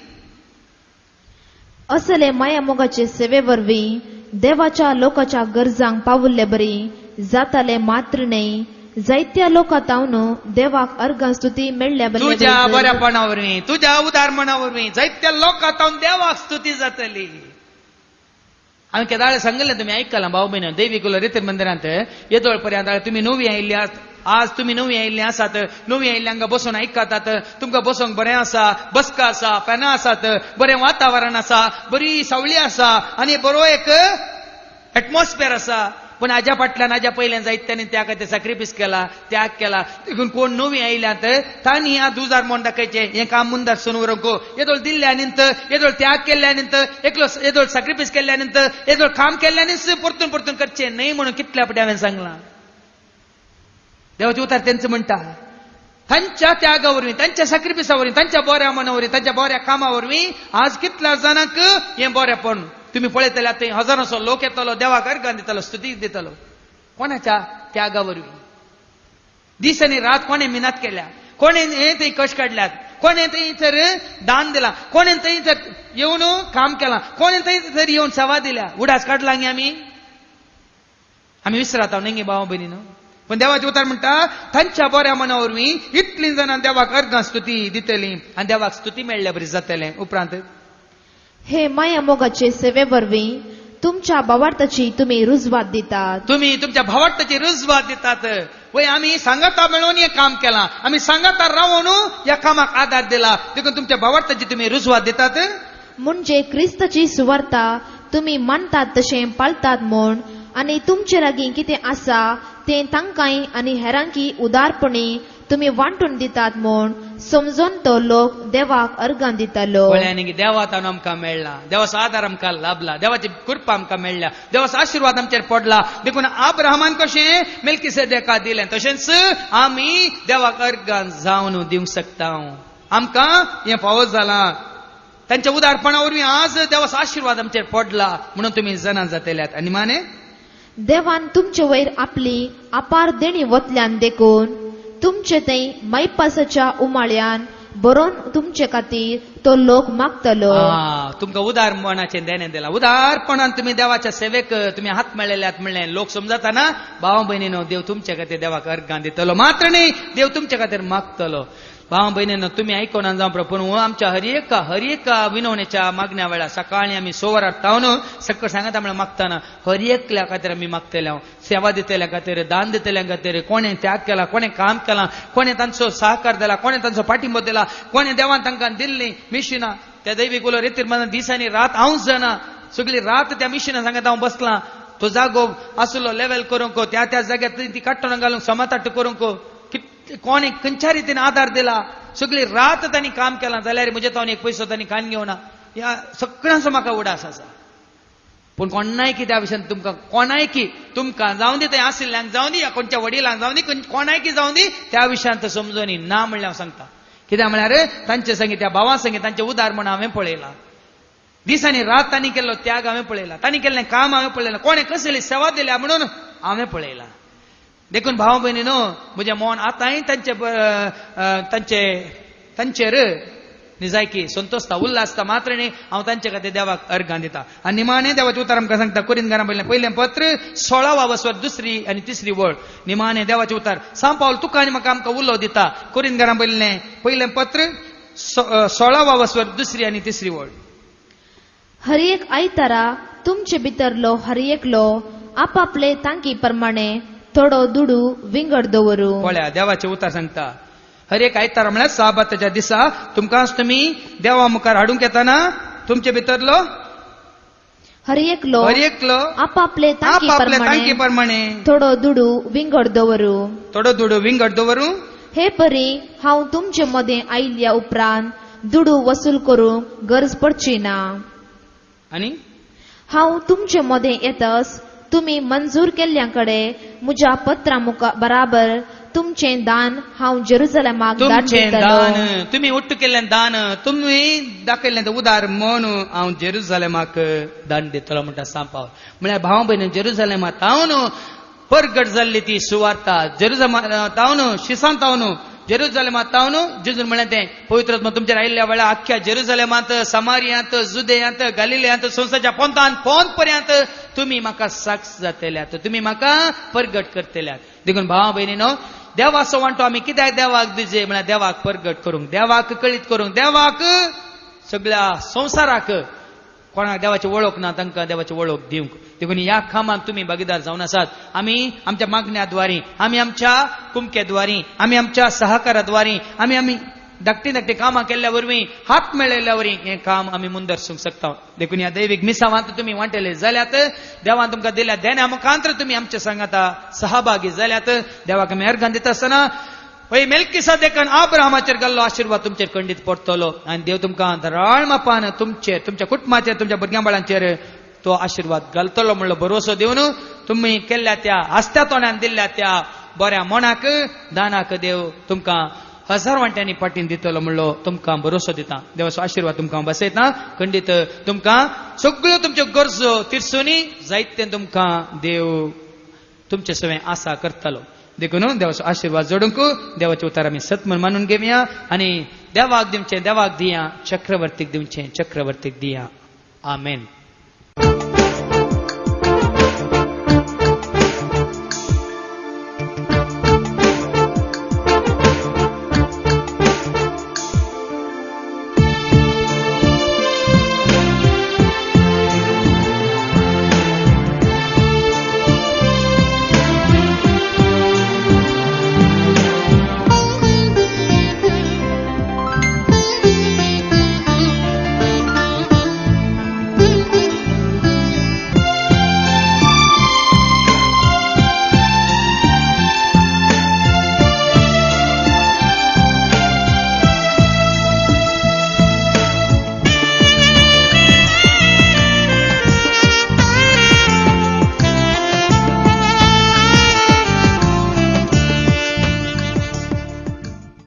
असले माया मोगाचे सेवे वरवीं देवाच्या लोकाच्या गरजांक पावुल्ले बरी जाताले मात्र न्हय, जायत्या लोकां तावन देवाक अर्गां स्तुती मेळ्ळ्या. तुज्या बऱ्यापणा वरवीं, तुज्या उदारपणा वरवीं जायत्या लोकां तावन देवाक स्तुती जातली. हांवें केदाळे सांगलें, तुमी आयकलां भाव भयण, देवी कुलो रेतीर मंदिरांत येदोळ पर्यंत तुमी नवी आयिल्ली, आज तुमी नवी आयिल्ली आसात, नवी आयिल्ली हांगा बसून आयकतात, तुमकां बसूंक बरें आसा, बसका आसा, फॅनां आसात, बरें वातावरण आसा, बरी सावळी आसा आनी बरो एक एटमॉस्फियर आसा. पूण हाज्या फाटल्यान हाज्या पयल्यान जायत तांणी त्या खातीर सॅक्रिफायस केला, त्याग केला. देखून कोण नवी आयल्यात तांणी आज उजार म्हण दाखयचें हें काम मुंदार सून व्हरूंक येदोळ दिल्ल्या निमत, येदोळ त्याग केल्ल्या निमत, एकलो येदोळ सॅक्रिफायस केल्ल्या निमत, येदोळ काम केल्ल्यानीच परतून परतून करचें न्हय म्हणून कितल्या फावटी हांवें सांगलां. देवाचें उतार तेंच म्हणटा, तांच्या त्यागा वरवीं, तांच्या सॅक्रिफायसा वरवीं, तांच्या बऱ्या मना वरवीं, तांच्या बऱ्या कामा वरवीं आज कितल्या जाणांक हें बरेपण तुमी पळयतले. आतां हजारांचो लोक येतलो, देवाक अर्गां दितलो, स्तुती दितलो. कोणाच्या त्यागा वरवीं? दीस आनी रात कोणें मिनात केल्या, कोणें हें थंय कश्ट काडल्यात, कोणें थंय तर दान दिलां, कोणें थंय तर येवन काम केलां, कोणें थंय तर येवन सेवा दिल्या. उडास काडला गे आमी, आमी विसराता न्ही भाव भयणी न्हू. पूण देवाचें उतर म्हणटा तांच्या बऱ्या मना वरवीं इतलीं जाणां देवाक अर्गां स्तुती दितलीं आनी देवाक स्तुती मेळ्ळ्या बरी जातलें. उपरांत हे माया मोगाचे सेवे वरवीं तुमच्या भावार्थाची तुमी रुजवात दितात. तुमी तुमच्या भावार्थाची रुजवात दितात. वय आमी सांगाता मेळोवन हें काम केलां, आमी सांगाता रावन ह्या कामाक आदार दिला, देखून तुमच्या भावार्थाची तुमी रुजवात दितात. म्हणजे क्रिस्ताची सुवार्ता तुमी मानतात तशें पाळतात म्हूण आनी तुमचे लागीं कितें आसा तें तांकांय आनी हेरांकी उदारपणी तुमी वांटून दितात म्हूण समजून तो लोक देवाक अर्गां दितालो. पळय आनी देवातान आमकां मेळ्ळा, देवाचो आदार आमकां लाभला, देवाची कृपा आमकां मेळ्ळ्या, देवाचो आशिर्वाद आमचेर पडला. देखून आब्राहमान कशें मेल्किसेदेका दिलें तशेंच आमी देवाक अर्गां जावन दिवंक शकता. आमकां हें फावो जालां तांच्या उदारपणा वरवीं आज देवाचो आशिर्वाद आमचेर पडला म्हणून तुमी जाणां जातल्यात. आनी माने देवान तुमचे वयर आपली अपार देणी वतल्यान देखून तुमचे थंय मायपासाच्या उमाळ्यान बरोवन तुमचे खातीर तो लोक मागतलो. तुमकां उदारपणाचें देणें दिलां, उदारपणान तुमी देवाच्या सेवेक तुमी हात मेळ्ळ्यात म्हणलें लोक समजता ना. भाव भयणीनो, देव तुमचे खातीर देवाक अर्गां दितलो, मात्र न्ही देव तुमचे खातीर मागतलो. भाव भयणीनो, तुमी आयकोना जावं, पूण आमच्या हर एका विनवणेच्या मागण्या वेळार सकाळीं आमी 6 वरां तावन सकाळ सांगता म्हळ्यार मागतना हर एकल्या खातीर आमी मागतले. हांव सेवा दितल्या खातीर, दान दितल्या खातीर, कोणें त्याग केला, कोणें काम केलां, कोणें तांचो सहकार दिला, कोणें तांचो पाठिंबो दिला, कोणें देवान तांकां दिल्ली मिशिनां. त्या दैवीक उलो रेतीर मना दीस आनी रात हांव जाणा सगळी रात त्या मिशिनां सांगता हांव बसलां. तो जागो आसलो लेवल करूंक, त्या त्या जाग्यार ती काट्टणां घालूंक समाताट करूंक कोणें खंयच्या रितीन आदार दिला. सगळी रात तांणी काम केलां जाल्यार म्हजे तावन एक पयसो तांणी खान घेवना. ह्या सगळ्यांचो म्हाका उडास आसा. पूण कोणाय की त्या विशयान तुमकां कोणाय की तुमकां जावं दी, थंय आशिल्ल्यांक जावं दी, या कोणच्या वडिलांक जावं दी, कोणाय की जावं दी, त्या विशयांत समजून ना म्हणल्यार हांव सांगता. कित्याक म्हळ्यार तांचे संगी त्या भावां संगी तांचें उदार म्हण हांवें पळयलां. दीस आनी रात तांणी केल्लो त्याग हांवें पळयला, तांणी केल्लें काम हांवें पळयलां, कोणें कसली सेवा दिल्या म्हणून हांवें पळयलां. देखून भाव भयणी न्हू, म्हजें मन आतांय तांचे तांचेर निजायकी संतोषता उल्हासता मात्र न्ही, हांव तांचे खातीर देवाक अर्गां दिता. आनी निमाणें देवाचें उतर आमकां सांगता कोरिंथकारां पयलें पयलें पत्र 16 वसवर 2 आनी 3 वळ. निमाणें देवाचें उतर सांव पावल तुका आनी म्हाका आमकां उलो दिता. कोरिंथकारां पयलें पयलें पत्र 16 वसवर 2 आनी 3 वळ. हर एक आयतारा तुमचे भितरलो हर एकलो आपापले तांकी प्रमाणे थोडो दुडू विंगड दवरू. पळया देवाचें उतर सांगता हर एक आयतार म्हळ्यार साबाताच्या दिसा तुमकां तुमी देवा मुखार हाडूंक येताना तुमचे भितरलो हर एकलो हर एकलो आपापले तांकी आपापले तांकी प्रमाणे प्रमाणे थोडो दुडू विंगड दवरू. थोडो दुडू विंगड दवरू. हे परी हांव तुमचे मदें आयिल्ल्या उपरांत दुडू वसूल करूंक गरज पडची ना. आनी हांव तुमचे मदें येतस तुमी मंजूर केल्ल्या कडेन म्हज्या पत्रा मुखार बराबर तुमचें दान हांव जेरुजलेमाक धाडून तुमचें दितलो. दान तुमी उट्ट केल्लें दान तुमी दाखयल्लें तें उदार म्हूण हांव जेरुजलेमाक दान दितलो म्हणटा सांव पावल. म्हळ्यार भाव भयणी जेरुजलेमा तावन परगट जाल्ली ती सुवार्ता, जेरुजलेमा तावन शिसान तावन जेरुजलेमा तावन जेजून म्हणलें तें पवित्र आत्मा तुमचेर आयिल्ल्या वेळार आख्ख्या जेरुजलेमांत, समारियांत, जुदेयांत, गालिलयांत, संवसाराच्या पोंतान पोंत पर्यंत तुमी म्हाका साक्ष जातल्यात, तुमी म्हाका परगट करतल्यात. देखून भाव भयणीनो देवाचो वांटो आमी कित्याक देवाक दिजे म्हळ्यार देवाक परगट करूंक, देवाक कळीत करूंक, देवाक सगळ्या संवसाराक कोणाक देवाची वळख ना तांकां देवाची वळख दिवंक. देखून ह्या कामांत तुमी भागीदार जावन आसात. आमी आमच्या मागण्या द्वारी, आमी आमच्या कुमकेद्वारी, आमी आमच्या सहकाराद्वारी, आमी आमी धाकटी धाकटी कामां केल्ल्या वरवीं, हात मेळयल्ल्या वरवीं हें काम आमी मुंदरसूंक शकता. देखून ह्या दैवीक मिसावांत तुमी वांटेले जाल्यात, देवान तुमकां दिल्या देण्या मुखांतर तुमी आमच्या सांगाता सहभागी जाल्यात. देवाक आमी अर्गां दिता आसतना पळय मेल्किसेदेकान आब्राहामाचेर घाल्लो आशिर्वाद तुमचेर खंडीत पडटलो आनी देव तुमकां धराळ मापान तुमचेर, तुमच्या कुटुंबाचेर, तुमच्या भुरग्यां बाळांचेर तो आशिर्वाद घालतलो म्हणलो भरोसो दिवन तुमी केल्ल्या त्या आस्त्या तोंडान दिल्ल्या त्या बऱ्या मनाक दानाक देव तुमकां हजार वांट्यांनी पाटीन दितलो म्हणलो तुमकां भरोसो दिता. देवाचो आशिर्वाद तुमकां बसयता. खंडीत तुमकां सगळ्यो तुमच्यो गरजो तिरसुनी जायते तुमकां देव तुमचे सवें आसा करतलो. देखून देवाचो आशिर्वाद जोडूंक देवाचे उतार आमी सत म्हूण मानून घेवया आनी देवाक दिवचें देवाक दिया, चक्रवर्तीक दिवचें चक्रवर्तीक दिया. आमेन.